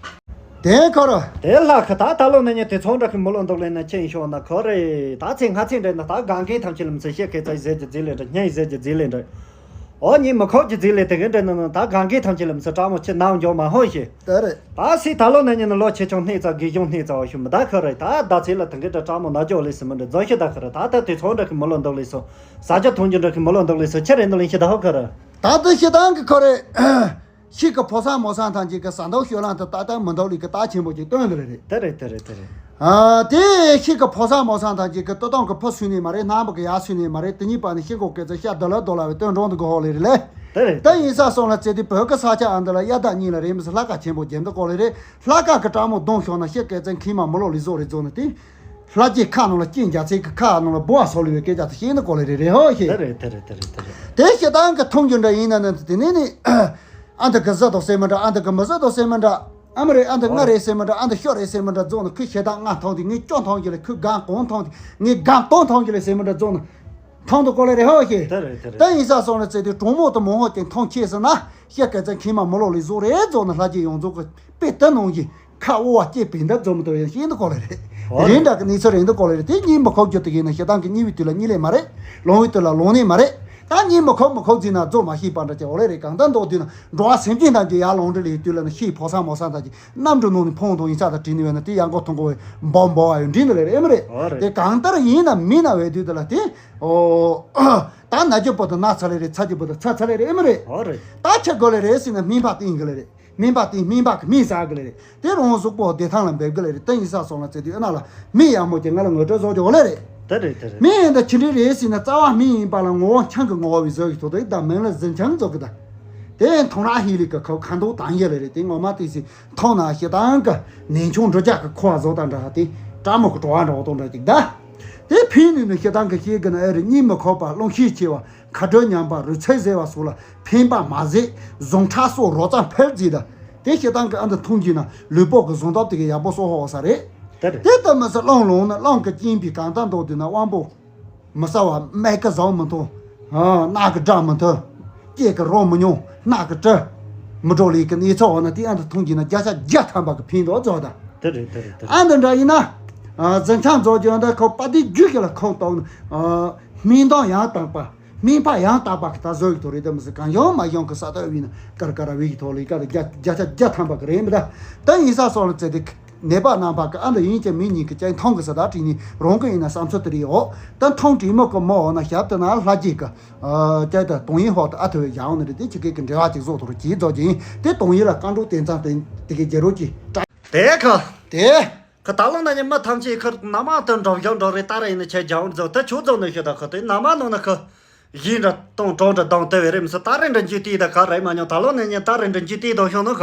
དེ་ཁོ་ར། དེ་ལྷག་གི་ད་ད་ལོ་ན་ཉིན་དེ་ཚོང་འདྲ་གི་མི་ལོ་འདུག་ལེ་ན་ཁྱེད་ཤོག་ན་ཁོ་རེ་ད་ཚེ་ང་ཚེ་འདྲ་ན་ད་གང་གི་ཐམས་ཅད་ལ་མི་ཚེ་ཤེས་ཁེ་ཚ་ཟེར་གྱི་རྫི་ལེ་འདྲ་སྙན་ཟེར་གྱི་རྫི་ལེ་འདྲ། ཨོ་ཉིན་མི་ཁོག་གི་རྫི་ལེ་དེ་གི་འདྲ་ན་ན་ད་གང་གི་ཐམས་ཅད་ལ་མི་ཚེ་སྤྲང་མོ་ཆེ་ནང་འཇོག་མ་ཧོ་ཤེ། དེ་རེད། ད་སི་ད་ལོ་ན་ཉིན་ན་ལོ་ཆེ་ཆུང་སྣེ་ཚ་དགེ་གཞུང་སྣེ་ཚ་བ་ཤུ་མི་ད་ཁོ་རེ་ད་ད་ཚེ་ལ་དེ་གི་འདྲ་སྤྲང་མོ་ན་འཇོག་ལེ་སི་མི་འདྲ་རྫོ་ཤི་ད་ཁོ་རེ་ད་ད་དེ་ཚོང་འདྲ་གི་མི་ལོ་འདུག་ལེ་སོ། ས་ཆ་ཐུང་ཅུ་འདྲ་གི་མི་ལོ་འདུག་ལེ་སོ་ཁྱེད་རེ་འདུག་ལེ་ཤི་ད་ཧོ་ཁོ་རེ། ད་དེ་ཤི་ད་གི་ཁོ་རེ། ཤིག་གི་ཕོ་སང་མོ་སང་ཐང་ཅིག་གི་ཟ་འདོག་ཤོད་ལང་དུ་ཏག་ཏག་མི་འདོག་ལི་གི་ཏག་ཏག་མི་འདོག་ལི་གི་སྟོན་དུ་རེད། དེ་རེད་དེ་རེད་དེ་རེད། ཨ་དེ་ཤིག་གི་ཕོ་སང་མོ་སང་ཐང་ཅིག་གི་ཏོ་ཏོང་གི་ཕོ་སུན་ནི་མ་རེད། སྣང་བ་གི་ཡ་སུན་ནི་མ་རེད། དེ་གཉིས་པ་ནི་ཤིང་གོ་སྐད་ཚ་ཤ་དུ་ལ་དོ་ལ་བའི་སྟོན་འགྲོང་དུ་གི་ཧོ་ལི་རེད་ལེ། དེ་རེད། ད་ཡིན་ས་སོང་ལ་ཙེ་དེ་བོད་གི་ས་ཆ་ཨ་འདི་ལ་གཡའ་དག་གཉིས་ལ་རེད་མི་སི་ལྷ་ཁ་ཆེན་པོ་རྒྱན་དུ་གོ་ལི་རེད། ལྷ་ཁ་གི་སྤྲང་མོ་གདོང་ཤོག་ན་ཤེ་སྐད་ཚ་མཁལ་མ་མི་ལོ་ལི་བཟོ་རེད་བཟོ་ན་དེ། ལྷ་རྗེ་ཁ་ནང་ལ་སྐྱིན་རྒྱ་ཚེ་གི་ཁ་ནང་ལ་བོ་བ་སོ་ལི་བའི་སྐད་ཆ་དེ་ཤེས་ནི་གོ་ལི་རེད་རེད་ཧོ་ཤེ། དེ་རེད་དེ་རེད་དེ་རེད་དེ་རེད། དེ་ཤེ་ད་གི་ཐུང་རྒྱུ་འདྲ་ཡིན་ན་ནི་དེ་ནི་ནི། ཨ་འདི་གི་བཟི་དོ་སེ་མི་འདྲ། ཨ་འདི་གི་མི་བཟི་དོ་སེ་མི་འདྲ། ཨ་མ་རེད། ཨ་འདི་ང་རེད་སེ་མི་འདྲ། ཨ་འདི་ཤོ་རེད་སེ་མི་འདྲ་རྫོགས་ནི་ཁོས་ཤེ་ད་ང་ཐོང་དེ་ངས་ཅོ་ཐོང་གི་ལ་ཁོས་གང་གོང་ཐོང་དེ་ངས་གང་གཏོང་ཐོང་གི་ལ་སེ་མི་འདྲ་རྫོགས་ནི་ཐོང་དུ་གོ་ལེ་རེད་ཧོ་ཤེ། དེ་རེད་དེ་རེད། ད་ཡིན་ས་སོང་ལ་ཙེ་དེ་གྲོང་མོ་དུ་མོ་ཧོ་དེ་ཐོང་ཁྱེད་ཟེར་ན་ཤེ་སྐད་ཚ་མཁལ་མ་མི་ལོ་ལི་བཟོ་རེད་རྫོགས་ནི་ལྷ་རྗེ་ཡོངས་རྫོགས་གི་དཔེ་དེ་ནང་གི་ཁ་དབུ་བ་སྐྱེས་པའི་འདབ་འཛོམས་དུ་ཡང་ཤེས་འདུག་གོ་ལེ་རེད། ཨོ་རེད། རེད་འདྲ་གི་གནས་ཚུལ་རེད་འདུག་གོ་ལེ་རེད། དེ་གཉིས་མི་ཁོག་རྒྱུ་དེ་ཡིན་ན་ཤེ་ད་གི་གཉིད་པའི་དུས་ལ་གཉིད་ལས་མ་རེད། ལོང་བའི་དུས་ལ་ལོང་ནས་མ་རེད། ད་གཉིས་མི་ཁོག་མི་ཁོག་འཛིན་ན་རྫོགས་མ་ཤེས་པ་འདྲ་ཅིག་ཨོ་ལེ་རེད། གང་ལྟར་མདོག་བསྡུས་ན་འགྲོ་བ་སེམས་ཅན་ཐམས་ཅད་ཡར་ལོང་འདྲི་ལས་དུས་ལ་ན་ཤེས་ཕོ་སང་མོ་སང་ཐམས་ཅད་གནམ་གྲུ་ནང་ནས་འཕོང་དང་ཡིན་ས་དང་བྲིས་ནས་བས་ན་དེ་ཡང་གོ་ཐོང་གོ་བའི་འབོ་འབོ་བ་ཡོད་འདྲི་འདི་ལེ་རེད་ཨེ་མ་རེད། ཨོ་རེད། དེ་གང་ལྟར་ཡིན་ན་མིན་ན་བས་དུས་དེ་ལ་དེ་ཨོ། ད་ན་རྒྱུ་པོ་དང་ན་ཚ་ལེ་རེད། ཚ་རྒྱུ་པོ་དང་ཚ་ཚ་ལེ་རེད་ཨེ་མ་རེད། ཨོ་རེད། ད་ཆ་གོ་ལེ་རེད་ཟེར་ན་སྨན་པ་བསྟེན་གི་ལེ་རེད། སྨན་པ་དེ་སྨན་པ་གི་སྨན་ཟ་གི་ལེ་རེད། དེ་རང་གཟུགས་པོ་བདེ་ཐང་ལ་འབེབས་གི་ལེ་རེད། དེ་ཡིན་ས་སོང་ལ་ཚེ་དུས་ཨ་ན་ལ་མི་ཡག་མོ་ཅིག་ང་ལ་ངོ་སྤྲོད་བཟོ་རྒྱུ་ལེ་རེད། དེ་རེད་དེ་རེད། མི་ཡིན་ད་ཆི་འདྲ་རེད་ཟེར་ན་རྩ་བ་མི་ཡིན་པ་ལ་ངོ་བོ་ཆང་གི་ངོ་བོ་བའི་བཟོ་གི་ཐོག་དེ་ད་མིང་ལ་གཟི་ཆང་བཟོ་གི་ད། དེ་མཐོང་ར་ཧི་ལི་གི་ཁོ་ཁ་མདོག་དང་ཡེ་ལེ་རེད། དེ་ངོ་མ་དེ་སི་མཐོང་ན་ཞེ་སྡང་གི་ནན་ཆུང་འབྲུ་རྒྱག་གི་ཁོ་བ་བཟོ་ད་འདྲ་དེ་སྤྲང་མོ་གི་བྲོ་བ་འདྲ་བོ་དང་འདྲ་ཅིག་ད། དེ་ཕན་ནུས་ནི་ཞེ་སྡང་གི་ཤེས་གི་ན་ཨེ་རེད། གཉིད་མི་ཁོག་པ་རླུང་ཤས་ཆེ་བ། ཁ་དྲོད་ཉམས་པ། རུས་ཚད་ཟད་པ་སོགས་ལ་ཕན་པ་མ་ཟད་གཟུངས་ཁྲག་སོགས་རོ་ཙམ་འཕེལ་རྫས་དང་། དེ་ཤེས་སྟངས་ཀྱི་ཨ་འདི་མཐོང་རྒྱུ་ན་ལུས་པོ་གི་གཟུངས་སྟོབས་དེ་གའི་ཡག་པོ་གསོ་ཧོ་ས་རེད། དེ་རེད། དེ་ལྟ་མི་ཟད་རླུང་ལངས་ན་རླུང་གི་རྐྱེན་པས་གང་ལྟར་མདོག་བསྡུས་ན་དབང་པོ་མི་གསལ་བ། སྨད་ཀྱི་བཟང་མི་མཐོང་། རྣག་གི་སྒྲ་མི་མཐོང་། སྐྱེས་ཀྱི་རོ་མི་མྱོང་། རྣག་གི་དྲི་མི་འགྲོ་ལས་ཀྱི་གནས་ཚུལ་འོ་ན་དེ་ཨ་འདི་མཐོང་རྒྱུ་ན་བརྒྱ་ཆ་བརྒྱ་ཐམ་པ་གི་ཕན་འདོགས་རྫོགས་ད། དེ་རེད་དེ་རེད་དེ་རེད། ཨ་འདི་འདྲ་ཡིན་ན། གཟི་ཆང་རྫོགས་རྒྱུ་འདི་ཁོ་པ་དེ་རྒྱུད་ཀྱི་ལ་ཁོ་གཏོང་། སྨན་དང་ཡང་དག་པ། སྨན་པ་ཡང་དག་པ་གི་ད་བཟོ་ཡི་ཐོག་རེད། དེ་མི་སྲིད་གང་ཡོང་མ་ཡོང་གི་ས་ཐོག་བི་ན་ཀར་ཀར་བི་གི་ཐོག་ལ་ཀར་བརྒྱ་བརྒྱ་ཆ་བརྒྱ་ཐམ་པ་གི་རེད་མི་ད། ད་ཡིན་ས་སོགས་ལ་བཙལ་ཏེ་ནད་པ་རྣམ་པ་གི་ཨ་འདི་ཡིན་གྱི་མི་ཉིད་ཀྱི་ཅན་མཐོང་གི་ས་ད་བྲིས་ནི་རང་གི་ཡིན་ན་བསམ་ཚུལ་དེ་རེད་ཡོད། ད་མཐོང་དྲིས་མོ་གི་མོ་འོ་ན་ཞབས་དེ་ན་ལྷ་རྗེས་གི་ཅན་ད་དོང་ཡིན་ཧོག་ཏུ་ཨ་ཐུ་བའི་ཡང་ནི་རེད། དེ་ཆི་གེ་གི་འབྲེལ་བ་ཅིག་བཟོ་ཐུབ་རུ་གྱིས་རྫོགས་ཀྱི་ཡིན། དེ་དོང་ཡིན་ལ་རྐང་འགྲོ་དེ་ཙམ་དེ་དེ་གི་རྒྱལ་རོ་གྱིས། དེ་ག་དེ། ཁ་ད་ལོ་ན་ཉི་མ་ཐམས་ཅད་ཁར་ན་མ་དུ་འགྲོ་བཞག་འགྲོ་རེད། ད་རེ་ཡིན་ན་ཆེ་རྒྱང་རྫོགས་ད་ཆུ་རྫོགས་ནས་ཤི་ད་ཁ་དེ་ན་མ་ནང་ན་ཁ་ཡིན་འདྲ་གཏོང་གྲོང་འདྲ་གདང་དེ་བས་རེད་མི་སྲིད། ད་རེ་འདྲ་འཇུ་དེ་ད་ག་རེ་མ་མྱོང་། ད་ལོ་ན་ཉི་ད་རེ་འདྲ་འཇུ་དེ་དང་ཤོང་ན་ཁ་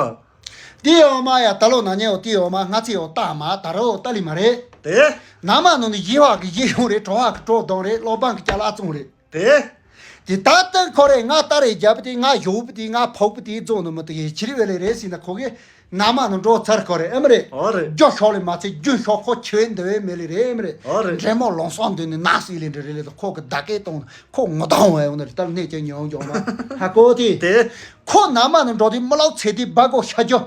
དེ་ཡོ་མ་ཡ་ད་ལོ་ན་ཉི་འོ་དེ་ཡོ་མ་ང་ཚེ་ཡོ་ད་མ་ད་རོ་ད་ལི་མ་རེད། དེ་ན་མ་ནང་ནས་ཡི་བ་གི་ཡི་ཡོང་རེད། གྲོ་བ་གི་གྲོ་གདང་རེད། ལོ་བང་གི་ཅ་ལག་བཙོང་རེད། དེ། དེ་ད་ལྟ་ཁོ་རེ་ང་ལྟ་རེ་རྒྱབ་དེ་ང་ཡོབ་དེ་ང་ཕོག་དེ་རྫོང་ནི་མི་དེ་ཡེ་ཕྱིར་བེ་ལེ་རེད་ཟིན་ན་ཁོ་གི་ན་མ་ནི་འགྲོ་ཚར་ཁོ་རེ་ཨེ་མ་རེད། ཨོ་རེད། རྒྱུ་ཤོག་ལེ་མ་ཚེ་རྒྱུ་ཤོག་ཁོ་ཆེ་འདི་བེ་མེ་ལེ་རེད་ཨེ་མ་རེད། ཨོ་རེད། འདྲེ་མོ་ལོང་སོང་འདི་ནི་ན་སི་ལེ་འདྲེ་རེ་ལེ་དང་ཁོ་གི་ད་སྐད་གཏོང་ཁོ་ངོ་དང་བ་ཡོང་ན་རེ་ལྟར་གནས་ཀྱི་ཉོན་འཇོག་མ་ཧ་གོ་དེ། དེ། ཁོ་ན་མ་ནི་འགྲོ་དེ་མི་ལོག་ཚེ་དེ་སྦ་གོ་ཤ་རྒྱུ།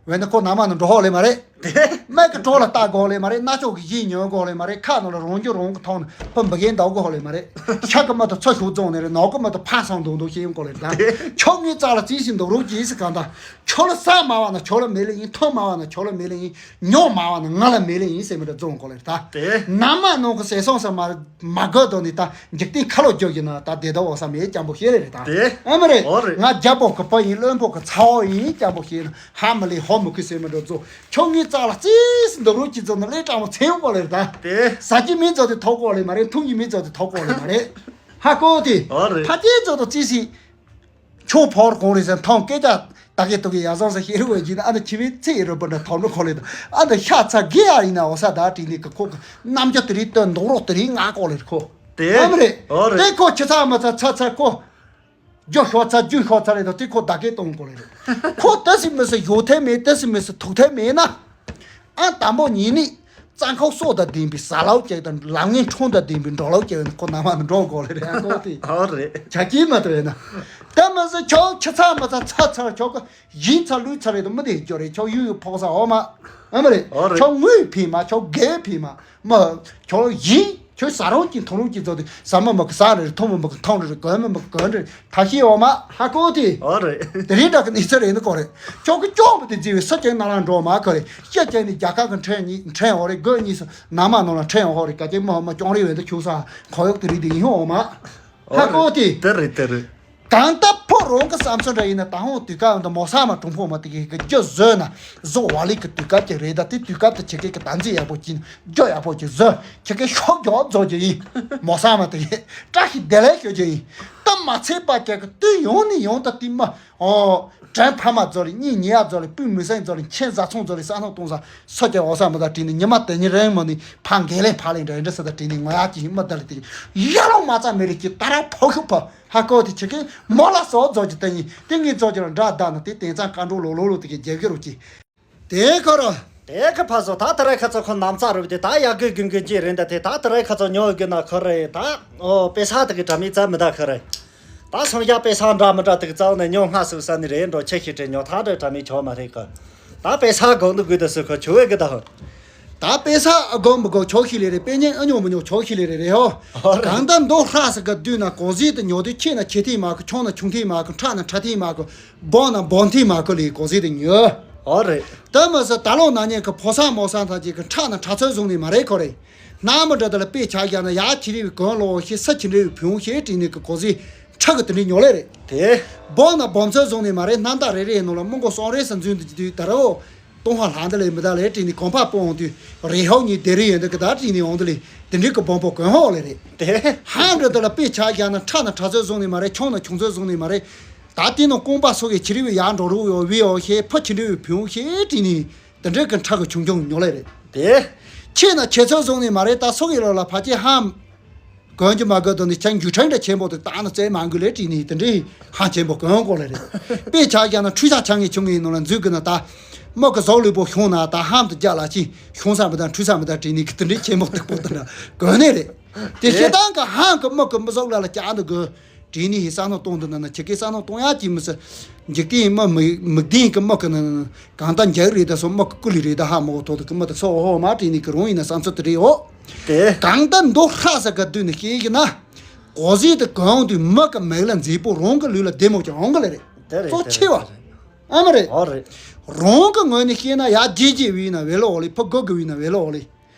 འོན་ཏེ་ཁོ་ན་མ་ནི་འགྲོ་ཧོག་ལེ་མ་རེད། དེ། སྨད་ཀྱི་གྲོགས་ལ་ལྟ་དགོས་ལེ་མ་རེད། སྣ་ཚོགས་ཀྱི་ཡིད་ཉོན་དགོས་ལེ་མ་རེད། ཁ་ནང་ལ་རང་རྒྱུ་རང་གི་ཐོག་ནས་ཕུ་འབུ་གན་འདའ་དགོས་ལེ་མ་རེད། ཤ་གི་མ་དུ་ཚོ་ཤུགས་རྫོང་ནས་རེད། ནོག་གི་མ་དུ་ཕ་སང་དུང་དུང་ཤེས་ཡོང་དགོས་ལེ་རེད། ད་ཁྱོད་ངའི་རྩ་ལ་རྩིས་ཤིང་འདུག་རོགས་ཀྱིས་སི་གང་ད་ཁྱོད་ལ་ས་མ་བ་ན་ཁྱོད་ལ་མེ་ལེ་ཡིན། ཐོ་མ་བ་ན་ཁྱོད་ལ་མེ་ལེ་ཡིན། ཉོ་མ་བ་ན་ང་ལ་མེ་ལེ་ཡིན་ཟེར་མི་འདྲ་རྫོང་དགོས་ལེ་རེད། ད་དེ། ན་མ་ནང་གི་ཟས་སོང་ས་མ་མ་དགོས་དོ་ནི་ད་འཇིག་རྟེན་ཁ་ལོ་རྒྱོབ་ཡིན་ན་ད་བདེ་ད་འོ་ས་མེད་སྐྱམ་པོ་ཤེས་ལེ་རེད། ད་དེ། ཨེ་མ་རེད། ཨོ་རེད། ང་རྒྱལ་པོ་གི་བུ་ཡིན། བློན་པོ་གི་ཚ་བོ་ཡིན། སྐྱམ་པོ་ཤེས་ན། ཧ་མི་ལས་ཧོ་མི་ཁུ་སེ་མི་འགྲོ་ཚོ། ཁྱོད་ངའི་རྩ་ལ་རྩིས་སུ་འདུག་རོགས་ཀྱི་ཚོ་ནི་ལས་དྲང་མོ་ཚེ་ཡོང་གོ་ལེ་རེད་ད། དེ། ཟ་རྒྱུ་མི་ཚོ་དེ་ཐོག་གོ་ལེ་མ་རེད། འཐུང་རྒྱུ་མི་ཚོ་དེ་ཐོག་གོ་ལེ་མ་རེད། ཧ་གོ་དེ། ཨོ་རེད། ཕ་སྐྱེས་ཚོ་དང་རྩིས་སི། ཁྱོད་ཕོར་གོང་རེད་ཟེར་མཐོང་སྐད་ཆ་ད་གེ་ཏུ་གེ་ཡ་བཟང་ས་ཤེས་རུ་བས་ཀྱིན་ཨ་ནི་ཁྱི་བའི་ཚེ་ཡི་རུ་པ་འདྲ་ཐོག་འགྲོ་གོ་ལེ་ད། ཨ་ནི་ཤ་ཚ་གེ་ཡ་ཡིན་ན་འོ་ས་ད་དྲིས་ནི་གི་ཁོ་གི་རྣམ་འགྱུར་དེ་རིགས་སྟོན་མདོག་རོགས་དེ་རིགས་ང་གོ་ལེ་རེད་ཁོ། དེ། ཨ་མ་རེད། ཨོ་རེད། དེ་ཁོ་ཁྱི་ཚ་མ་ཚ་ཚ་ཚ་ཁོ། རྒྱུ་ཤོག་ཚ་རྒྱུ་ཤོག་ཚ་རེད་དོ། དེ་ཁོ་བདག་གིས་གཏོང་དགོས་རེད། ཁོ་ཏི་སི་མི་སི་ཡོད་ཐལ་མེད། ཏི་སི་མི་སི་ཐུག་ཐལ་མེད་ན། ཨ་དང་པོ་ཉིད་ནི། རྩྭ་ཁོག་སོགས་དང་ལྡན་པའི་ཟ་ལོག་ཅིག་དང་ལམ་ངན་ཁྲོམ་དང་ལྡན་པའི་འགྲོ་ལོག་ཅིག་ཡོད་ན་ཁོ་ནང་མ་ནས་འགྲོ་དགོས་ལེ་རེད། ཨ་ཁོ་དེ་ཨོ་རེད། ཆ་རྐྱེན་མ་ཐུབ་ཡོད་ན། དེ་མི་ཟེར་ཁྱོད་ཁྱི་ཚ་མི་ཚ་ཚ་ཚ་ཁྱོད་ཀྱི་ཡིན་ཚ་ལུས་ཚ་རེད་དུ་མི་དེ་སྐྱོ་རེད། ཁྱོད་ཡུལ་ཡུལ་ཕོག་ས་འོ་མ། ཨ་མ་རེད། ཨོ་རེད། ཁྱོད་དངུལ་ཕིན་མ་ཁྱོད་རྒས་ཕིན་མ། མ། ཁྱོད་ཡིན། ཁྱོད་ཟ་རང་གི་འཐུང་རང་གི་རྫོགས་ཏེ་ཟ་མ་མ་གི་ཟ་རེ་རེ། འཐུང་མ་མ་གི་འཐུང་རེ་རེ། གོན་མ་མ་གི་གོན་རེ་རེ། ཐ་ཤི་འོ་མ་ཧ་གོ་དེ། ཨོ་རེད། དེ་རིང་འདྲ་གི་གནས་ཚུལ་རེད་ནི་གོ་རེད། ཁྱོད་ཀྱི་སྐྱོང་བ་དེ་བརྫི་བའི་སུ་ཅན་ནང་ལ་འགྲོ་མ་གོ་རེད། སྐྱ་ཅན་ནི་རྒྱལ་ཁབ་གི་ཕྲན་གཉིས་ཕྲན་འོ་རེད། དགོས་གཉིས་སུ་ནང་མ་ནང་ལ་ཕྲན་འོ་རེད། ག་ཅན་མ་མ་སྐྱོང་རེ་བས་འདི་ཁྱུག་ས་ཁོ་ཡོག་དེ་རིང་དེ་ཡིན་འོ་མ་ཧ་གོ་དེ། དེ་རེད་དེ་རེད། གང་ལྟར་ཕོ་རང་གི་བསམ་ཚུལ་འདྲ་ཡིན་ན་ད་ཧོང་དུས་སྐབས་འདི་མོ་ས་མ་གྲུང་ཕོ་མ་དེ་གི་གི་རྒྱུ་བཟོས་ན་བཟོ་བ་ལི་གི་དུས་སྐབས་ཅིག་རེད། ད་དེ་དུས་སྐབས་དེ་ཁྱེད་ཀྱི་གི་དམ་ཚིག་ཡག་པོ་ཅིག་རྒྱུ་ཡག་པོ་ཅིག་བཟོས། ཁྱེད་ཀྱི་ཤོབ་རྒྱོབ་བཟོ་རྒྱུ་ཡིན། མོ་ས་མ་དེ་གི་བཀྲ་ཤིས་བདེ་ལེགས་ཞུ་རྒྱུ་ཡིན། ད་མ་ཚད་པ་ཁྱེད་ཀྱི་དུས་ཡོང་ནས་ཡོང་ད་དེ་མ་ཨོ་དྲན་ཕ་མ་བཟོ་ལི་གཉིས་ཉེ་ཡ་བཟོ་ལི་སྤུན་མི་སེང་བཟོ་ལི་ཁྱེད་བཟའ་ཚང་བཟོ་ལི་ས་སྣང་གཏོང་ས་སོ་ཀྱ་འོ་ས་མ་ད་བྲིས་ནས་ཉི་མ་དེ་ཉིན་རིང་མོ་ནི་ཕ་འགན་ལེན་ཕ་ལེན་འདྲ་འདྲ་ས་ད་བྲིས་ནས་ངོ་ཡག་ཅིག་ཡིན་མ་ད་ལི་དེ་ཡ་ལོང་མ་རྩ་མེ་རི་ཀྱི་ད་ར་ཕོ་ཤུ་ཕ། ཧ་གོ་དེ་ཁྱེད་ཀྱིས་མོ་ལ་སོགས་རྫོགས་ཀྱི་ལྟ་ཡིན། དེ་ངས་རྫོགས་ཀྱི་ལ་འདྲ་བདག་ན་དེ་དེང་སང་བཀའ་འགྲོ་ལོ་ལོ་ལོ་དེ་གི་རྒྱབ་ཀྱི་རོགས་ཀྱི། དེ་ཁོ་ར། དེ་གི་ཕ་སོ་ད་དེ་ར་ཁ་ཚོ་ཁོ་ནམ་ཚ་རུ་དེ་ད་ཡ་གི་གུན་གི་ཅི་རེད་འདི་དེ་ད་དེ་ར་ཁ་ཚོ་ཉོ་གི་ན་ཁོ་རེ་ད་ཨོ་པེ་ས་དེ་གི་དྲ་མི་ཙ་མི་ད་ཁོ་རེ། ད་སང་ཡ་པེ་ས་འདྲ་མི་འདྲ་དེ་གི་ཙ་བོ་ནས་ཉོ་སྔ་སུ་ས་ནི་རེད་འགྲོ་ཆེ་ཤི་དྲེ་ཉོ་ཐ་དྲེ་དྲ་མི་ཆོ་མ་རེད་ཁོ། ད་པེ་ས་གོང་དུ་དགོས་དུ་སུ་ཁོ་ཆུ་བས་གི་ད་ཧོ། ད་པེ་ས་ཨ་གོ་མི་གོ་ཆོག་ཤི་ལེ་རེ། པེ་ཉེན་ཨ་ཉོ་མི་ཉོ་ཆོག་ཤི་ལེ་རེ་རེ་ཧོ། ཨོ་རེད། གང་ལྟར་མདོ་ཧྲ་ས་ག་དུས་ན་གོ་ཟི་དུ་ཉོ་དུས་ཆེ་ན་ཆེ་ཐི་མ་གོ་ཆུང་ན་ཆུང་ཐི་མ་གོ་ཁྲ་ན་ཁྲ་ཐི་མ་གོ་སྦོ་ན་སྦོ་ཐི་མ་གོ་ལེ་གོ་ཟི་དུ་ཉོ། ཨོ་རེད། ད་མ་ས་ད་ལོ་ན་ཉེ་གི་ཕོ་ས་མོ་ས་ཐ་ཅིག་གི་ཁྲ་ན་ཁྲ་ཚོད་བཟུང་ནི་མ་རེད་ཁོ་རེ། ན་མ་འདྲ་ད་ལ་པེ་ཆ་རྒྱ་ན་ཡ་ཁྱི་རི་བི་གོན་ལོ་ཤེ་ས་ཁྱི་རི་བི་ཕུང་ཤེ་དྲི་ནི་གི་གོ་ཟི་ཁྲ་གི་དུ་ནི་ཉོ་ལེ་རེ། དེ། སྦོ་ན་སྦོམ་ཚོད་བཟུང་ནི་མ་རེད། སྣ་མདའ་རེ་རེ་ནོ་ལ་མི་མགོ་སོང་རེ་ས་འཛུན་དུ་དུ་ད་རོ། སྟོང་ཧ་ལྷ་འདི་ལས་མི་ད་ལས་བྲིས་ནས་གོམ་པ་སྤོ་འོང་དུས་རེ་ཧོ་གཉིས་སྡེ་རེ་ཡོད་འདི་གི་ད་བྲིས་ནས་འོང་དུ་ལས་དེ་འདྲའི་གི་སྦོམ་པོ་གོན་ཧོ་ལས་རེད། དེ། ཧ་འདྲ་དུ་ལ་པེ་ཆ་རྒྱ་ན་ཁྲ་ན་ཁྲ་ཚོད་བཟུང་ནས་མ་རེད། ཆུང་ན་ཆུང་ཚོད་བཟུང་ནས་མ་རེད། ད་དེ་ནང་རྐང་པ་སོ་གི་ཁྱི་རི་བི་ཡར་འགྲོ་རུ་ཡོ་བི་ཡོ་ཤེ་ཕ་ཁྱི་རི་བི་ཕུང་ཤེ་བྲིས་ནས་དེ་འདྲའི་གི་ཁྲ་གི་ཆུང་ཆུང་ཉོ་ལས་རེད། དེ། ཆེ་ན་ཆེ་ཚོད་བཟུང་ནས་མ་རེད། ད་སོ་གི་ལོ་ལ་ཕ་ཅེ་ཧམ། གོན་རྒྱུ་མ་དགོས་དོན་ནི་ཁྱེད་འགྱུར་ཕྲན་འདྲ་ཆེན་པོ་དེ་བཏང་ན་བཙལ་མ་དགོས་ལས་བྲིས་ནི་དེ་འདྲའི་ཧང་ཆེན་པོ་གོན་དགོས་ལེ་རེད། དཔེ་ཆ་རྒྱག་ན་འཕྲུལ་ཆ་ཆ་ངེས་ཆུང་ངེས་ནང་ལ་འཛུལ་དགོས་ན་ད་མི་གི་ཟོག་ལུས་པོ་ཤོང་ན་ད་ཧམ་དུ་རྒྱག་ལ་ཅི་ཤོང་ས་མི་དང་འཕྲུལ་ས་མི་དང་བྲིས་ནི་གི་དེ་འདྲའི་ཆེན་པོ་སྟུག་པོ་དེ་འདྲ་གོན་ནི་རེད། དེ་ཞེ་སྡང་གི་ཧང་གི་མི་གི་མི་ཟོག་ལ་ལ་བཅག་འདུག་དགོས། བྲིས་ནི་ཧི་ས་ནོ་གཏོང་དུ་ན་ན་ཁྱེད་ཀྱི་ས་ནོ་གཏོང་ཡག་ཅི་མི་སྲིད། འཇིག་རྟེན་མི་མི་མི་བདེན་གི་མི་གི་ན་ན་ན་གང་ལྟར་འཇག་རེད་ད་སོ་མི་གི་ཀུ་ལི་རེད་ད་ཧ་མོ་ཐོག་ཏུ་གི་མི་ད་སོ་ཧོ་མ་བྲིས་ནི་གི་རུང་ཡིན་ན་བསམ་ཚུལ་དེ་རེད་ཨོ། དེ། གང་ལྟར་མདོ་ཧྲ་ས་ག་དུས་ནས་ཤེས་ཀྱི་ན། གོ་ཟི་དེ་གང་དུས་མི་གི་མིག་ལ་མཛེས་པོ་རང་གི་ལུས་ལ་བདེ་མོ་ཀྱང་འོང་གི་ལེ་རེད། དེ་རེད། གཙོ་ཆེ་བ། ཨ་མ་རེད། ཨོ་རེད། རང་གི་ངོས་ནས་ཤེས་ན་ཡ་རྗེ་རྗེ་བི་ན་བེ་ལོ་ཨོ་ལེ། ཕ་གོ་གི་བི་ན་བེ་ལོ་ཨོ་ལེ།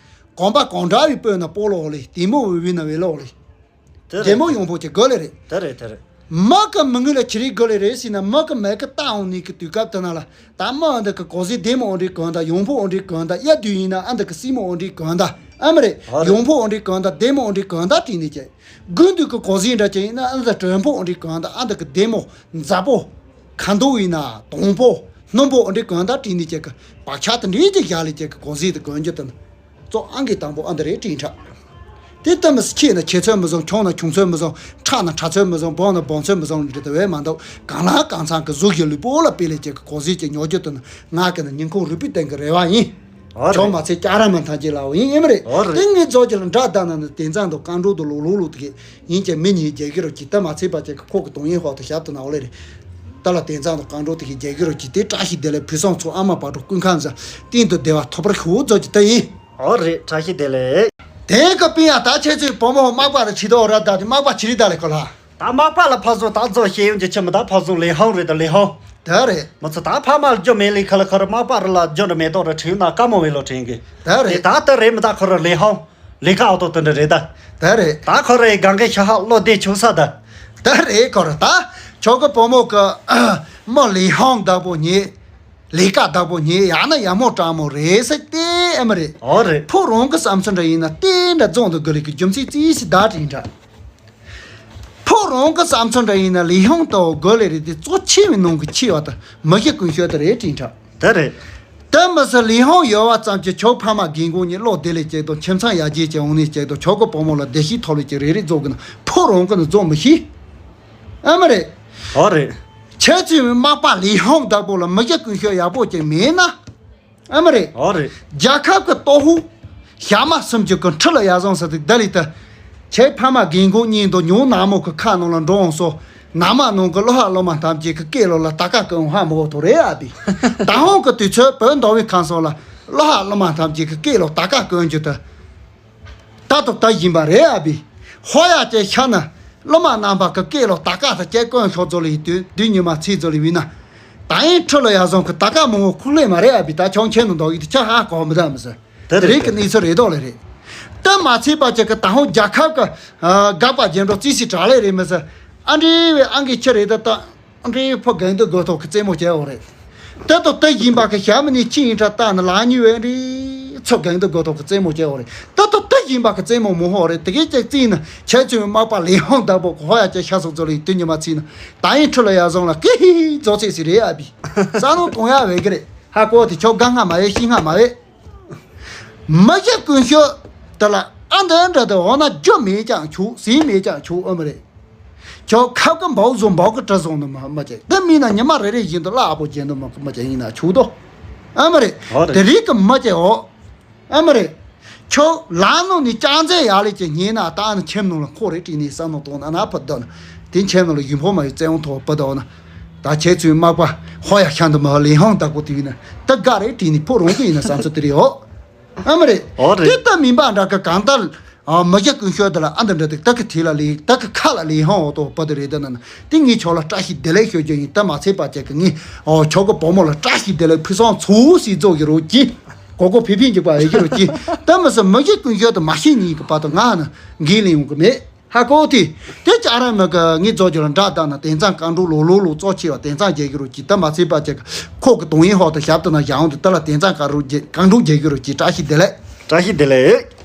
གོམ་པ་གང་འདྲ་བི་སྤོས་ན་སྤོ་ལོ་ཨོ་ལེ། དེ་མོ་བི་བི་ན་བེ་ལོ་ཨོ་ལེ། དེ་རེད། རྒྱལ་མོ་ཡོང་པོ་ཅིག་དགོས་ལེ་རེད། དེ་རེད་དེ་རེད། མ་ག་མི་ངུ་ལ་ཁྱི་རིགས་དགོས་ལེ་རེད་ཟེར་ན་མ་ག་མེ་གི་ལྟ་འོང་ནི་གི་དུས་སྐབས་དེ་ན་ལ་ད་མ་ཨ་འདི་གི་གོ་ཟི་བདེ་མོ་འོང་རིགས་གོན་ད་ཡོང་པོ་འོང་རིགས་གོན་ད་གཡའ་དུས་ཡིན་ན་ཨ་འདི་གི་སྲིན་མོ་འོང་རིགས་གོན་ད་ཨ་མ་རེད། ཨ་རེད། ཡོང་པོ་འོང་རིགས་གོན་ད་བདེ་མོ་འོང་རིགས་གོན་ད་བྲིས་ནི་ཅེ་དགུན་དུས་གི་གོ་ཟི་འདྲ་ཅེ་ཡིན་ན་ཨ་འདི་དྲོན་པོ་འོང་རིགས་གོན་ད་ཨ་འདི་གི་བདེ་མོ་མཛའ་པོ་ཁ་མདོག་ཡིན་ན་དྭངས་པོ་སྣུམ་པོ་འོང་རིགས་གོན་ད་བྲིས་ནི་ཅེ་གི་བག་ཆགས་དེ་འདྲའི་ཅིག་བཞག་ལེ་ཅེ་གི་གོ་ཟི་དེ་གོན་རྒྱུ་དེ་ན། གཙོ་ཨང་གི་དང་པོ་ཨ་འདི་རེད་དྲིན་ཁྲག་དེ་ལྟ་མི་སྲིད་ཆེ་ན་ཆེ་ཚོད་མི་བཟང་ཆུང་ན་ཆུང་ཚོད་མི་བཟང་ཁྲག་ན་ཁྲག་ཚོད་མི་བཟང་སྦོམ་ན་སྦོམ་ཚོད་མི་བཟང་འདྲི་དེ་བས་མ་འདུག་གང་ལ་གང་འཚམ་གི་གཟུགས་ཀྱི་ལུས་པོ་ལ་དཔེ་ལས་ཀྱི་གོ་ཟིག་ཅིག་ཉོ་རྒྱུ་དེ་ནི་ང་གི་ནི་ཉིན་གུང་རུས་པའི་སྟེང་གི་རེ་བ་ཡིན། ཨོ་རེད། ཆོག་མ་ཚད་སྐྱ་ར་མ་ཐང་ཅིག་ལའོ་ཡིན་ཨེ་མ་རེད། ཨོ་རེད། དེ་ངས་རྫོགས་ཀྱི་ལ་འདྲ་ད་ན་ནི་དེ་ཙང་དུ་རྐང་འགྲོ་དུ་ལོག་ལོག་ལོག་དེ་གི་ཡིན་ཀྱང་མི་ཉིད་རྒྱལ་གི་རུ་ཅིག་ད་མ་ཚད་པ་ཅིག་གི་ཁོག་གི་གདོང་ཡིན་ཧོག་ཏུ་ཞབས་ཏུ་ན་འོ་ལེ་རེད། ད་ལ་དེ་ཙང་དུ་རྐང་འགྲོ་དེ་གི་རྒྱལ་གི་རུ་ཅིག་དེ་བཀྲ་ཤིས་བདེ་ལེགས་ཕུན་སུམ་ཚོགས་ཨ་མ་བག་དྲོ་ཀུན་ཁམས་བཟང་གཏིང་དུ་བདེ་བ་ཐོབ་པར་ཤོག་རྫོགས་ཀྱི་ད་ཡིན། ཨོ་རེད་བཀྲ་ཤིས་བདེ་ལེགས། དེ་གི་པིན་ཡ་ད་ཁྱེད་ཚོས་བུ་མོ་མག་པ་རུ་ཆི་དོ་ར་ད་དེ་མག་པ་ཆི་རི་ད་ལེ་ཁོ་ལ། ད་མག་པ་ལ་ཕ་བཟོ་ད་བཟོ་ཤེས་ཡོན་གྱི་ཆི་མི་ད་ཕ་བཟོ་ལེ་ཧང་རེད་ད་ལེ་ཧང་། ད་རེད། མི་ཚོ་ད་ཕ་མ་རྒྱུ་མེད་ལེ་ཁ་ལ་ཁོ་ར་མག་པ་རུ་ལ་རྒྱུ་འདྲ་མེ་ཏོག་ར་ཁྲིད་ན་དཀའ་མོ་བེ་ལོ་ཁྲིད་གི། ད་རེད། དེ་ད་ད་རེད་མི་ད་ཁོ་ར་ལེ་ཧང་། ལེ་ཀ་ཨོ་ཏོ་དེ་འདྲ་རེད་ད། ད་རེད། ད་ཁོ་ར་ཡི་གང་གི་ཤ་ཧ་བློ་བདེ་ཆུ་ས་ད། ད་རེད་ཁོ་ར་ད། ཆོ་གི་བུ་མོ་གི་མོ་ལེ་ཧང་བདག་པོ་ཉེ། ལས་ཀ་བདག་པོ་ཉེ་ཡང་ན་ཡ་མོ་དྲང་མོ་རེད་ཟེར་ཏེ་ཨེ་མ་རེད། ཨོ་རེད། ཕོ་རང་གི་བསམ་ཚུལ་འདྲ་ཡིན་ན་ཏེ་འདྲ་རྫོང་དུ་དགོས་ལེ་གི་རྒྱུ་མཚན་རྩིས་སི་བདག་དྲིན་འདྲ། ཕོ་རང་གི་བསམ་ཚུལ་འདྲ་ཡིན་ན་ལས་ཧང་ཏོ་དགོས་ལེ་རེད་དེ་གཙོ་ཆེ་བའི་ནང་གི་ཆེ་བ་དང་མི་ཤེས་ཀུན་ཤོད་དེ་རེད་དྲིན་འདྲ། དེ་རེད། དེ་མི་སྲིད་ལས་ཧང་ཡོད་བ་ཙམ་གྱིས་ཆོག་ཕ་མ་རྒན་གོང་གཉིས་བློ་བདེ་ལེ་བྱེད་དང་ཁྱིམ་ཚང་ཡར་རྒྱས་ཀྱི་འོང་ནས་བྱེད་དང་ཆོག་གི་བུ་མོ་ལ་བདེ་སྐྱིད་ཐོབ་ལེ་ཀྱི་རེ་རེ་རྫོགས་གི་ན་ཕོ་རང་གི་ནི་རྫོགས་མི་ཤེས། ཨ་མ་རེད། ཨོ་རེད། ཁྱེད་ཚོའི་མག་པ་ལི་ཧོང་བདག་པོ་ལ་མི་རྒྱ་ཀུན་ཤོད་ཡག་པོ་ཅིག་མེད་ན། ཨ་མ་རེད། ཨོ་རེད། རྒྱལ་ཁབ་ཀྱི་སྟོབས་ཤུགས། ཞྭ་དམར་སུམ་ཅུ་གི་ཁྲི་ལ་ཡར་སོང་ཟེར་དུས་ད་ལི་ད། ཁྱེད་ཕ་མ་རྒན་གོག་གཉིས་འདུག་ཉུང་ནག་མོ་གི་ཁ་ནང་ལ་འགྲོ་འོང་སོ། ནག་མ་ནང་གི་བློ་ཧ་བློ་མ་ཐམས་ཅད་ཀྱི་སྐེ་ལོ་ལ་ད་ཀ་ཀི་འོང་ཧ་མི་གོ་ཐོ་རེད་ཨ་བི། ད་ཧོང་གི་དུས་ཚོད་བོད་མདོ་དབུས་ཁམས་སོགས་ལ་བློ་ཧ་བློ་མ་ཐམས་ཅད་ཀྱི་སྐེ་ལོ་ད་ཀ་ཀི་འོང་རྒྱུ་ད། ད་དོ་ད་ཡིན་པ་རེད་ཨ་བི། ཧོ་ཡ་ཅེ་ཤ་ན། བློ་མ་རྣམ་པ་གི་སྐེ་ལོ་ད་ཀ་ད་ཅེ་ཀོན་ཤོག་ཛོ་ལི་དུས་དུས་ཉི་མ་ཚེས་ཛོ་ལི་བི་ན། ད་ཡིན་ཁྲི་ལ་ཡར་སོང་གི་ད་ཀ་མང་བོ་ཁུག་ལེ་མ་རེད་ཨ་བི། ད་ཆོང་ཆེན་ནང་འདོག་ཡིད་ཆ་ཧ་གོ་མི་ད་མི་ཟེར། དེ་རེད་གི་གནས་ཚུལ་རེད་དོ་ལེ་རེད། དེ་མ་ཚད་པ་ཅིག་གི་ད་ཧོང་རྒྱལ་ཁབ་གི་དགག་པ་རྒྱན་འགྲོ་རྩིས་སི་དྲག་ལེ་རེད་མི་ཟེར། ཨ་འདྲེ་བའི་ཨང་གི་ཁྱི་རེད་ད་ད། ཨ་འདྲེ་ཕོ་གང་དུ་དགོས་ཐོག་གི་རྩེད་མོ་བྱས་འོ་རེད། དེ་དོ་དེ་ཡིན་པ་གི་ཞྭ་མི་ནི་ཅི་ཡིན་དྲ་ལྟ་ན་ལ་ཉུལ་བའི་འདྲེ་ཚོ་གང་དུ་དགོས་ཐོག་གི་རྩེད་མོ་བྱས་འོ་རེད། དེ་དོ་དེ་ཡིན་པ་གི་རྩེད་མོ་མོ་ཧོ་རེད། དེ་གའི་ཅིག་རྩིས་ན་ཁྱེད་ཚོའི་མག་པ་ལས་ཧོང་བདག་པོ་གི་ཧོ་ཡ་ཅེ་ཤ་སོགས་ཚོ་ལ་ཡི་དུས་ཉི་མ་ཚིག་ན་ད་ཡིན་ཁྲི་ལ་ཡར་སོང་ལ་ཀི་ཧི་ཧི་རྫོགས་ཚེ་སི་རེད་ཨ་བི། ས་ནོ་གཏོང་ཡ་བས་གི་རེད། ཧ་གོ་དེ་ཆོ་ག་ང་མ་བས་ཤི་ང་མ་བས། མི་ཞིག་ཀུན་ཤོད་དེ་ལ་ཨ་འདི་འདྲ་དེ་འོ་ན་རྒྱུ་མེད་ཀྱང་ཆུག་ཟས་མེད་ཀྱང་ཆུག་ཨ་མ་རེད། ཁྱོད་ཁབ་ཀི་འབའ་བཟོ་འབའ་གི་གྲི་བཟུང་ནི་མ་མ་བྱེད། དེ་མིན་ན་ཉི་མ་རེ་རེ་བཞིན་དུ་གླ་ཨ་པོ་བྱེད་ནི་མ་མ་བྱེད་ཡིན་ན་ཆུག་དོ། ཨ་མ་རེད། ཨོ་རེད། དེ་རིགས་ཀི་མ་བྱེད་འོ། ཨ་མ་རེད། ཁྱོད་ལ་ནོ་ནི་ཅང་ཙེ་ཡག་ལས་ཀྱི་ཉེ་ན་ད་ནི་ཁྱིམ་ནང་ལ་ཁོ་རེ་བྲིས་ནས་བསམ་ནོ་གཏོང་ན་ན་ཕུ་དོ་ན། དེ་ཁྱིམ་ནང་ལ་ཡུན་ཕོ་མ་ཡི་བཙན་འོང་ཐོག་ཕུ་དོ་ན། ད་ཁྱེད་ཚོའི་མག་པ་ཧོ་ཡ་ཤ་འདི་མ་ལས་ཧང་དག་པོ་དེ་ཡིན་ན་ད་དགའ་རེ་བྲིས་ནས་ཕུ་རོང་གི་ཡིན་ན་བསམ་ཚུལ་དེ་རེད་འོ། ཨ་མ་རེད། ཨོ་རེད། དེ་ལྟ་མིན་པ་འདྲ་གི་གང་ལྟར། ཨ་མི་རྒྱ་ཀུན་ཤོད་དེ་ལ་ཨ་འདི་འདྲ་དེ་ད་གི་དེ་ལ་ལས་ད་གི་ཁ་ལ་ལས་ཧང་འོ་ཏོ་པ་དེ་རེད་ད་ན་ན་དེ་ངས་ཁྱོད་ལ་བཀྲ་ཤིས་བདེ་ལེགས་ཤོད་རྒྱུ་ཡིན། ད་མ་ཚད་པ་ཅིག་གི་ངས་ཨོ་ཁྱོད་གི་བུ་མོ་ལ་བཀྲ་ཤིས་བདེ་ལེགས་ཕུན་སུམ་ཚོགས་སུ་རྫོགས་ཀྱི་རོགས་གྱིས། གོ་གོ་ཕི་ཕི་འཇིགས་པ་ཨེ་ཀྱི་རོགས་གྱིས། ད་མི་སྲིད་མི་རྒྱ་ཀུན་ཤོད་དེ་མ་ཤེས་ཉིན་གི་བར་དུ་ང་ནི་འགན་ལེན་ཡོང་གི་མེད། ཧ་གོ་དེ། དེ་ཅག་ར་མི་ག་ངའི་རྫོགས་རྒྱུ་ལ་འདྲ་བཏང་ན་དེང་སང་གང་འགྲོ་ལོ་ལོ་ལོ་གཙོ་ཆེ་བ་དེང་སང་རྒྱལ་གྱི་རོ་གྱི་ད་མ་ཚད་པ་ཅིག་ཁོག་གི་དོང་ཡིན་ཧོག་ཏུ་ཞབས་ཏུ་ན་བཞག་འོང་དུ་ད་ལ་དེང་སང་གང་རོ་རྒྱལ་གང་འགྲོ་རྒྱལ་གྱི་རོ་གྱི་བཀྲ་ཤིས་བདེ་ལེགས། བཀྲ་ཤིས་བདེ་ལེགས།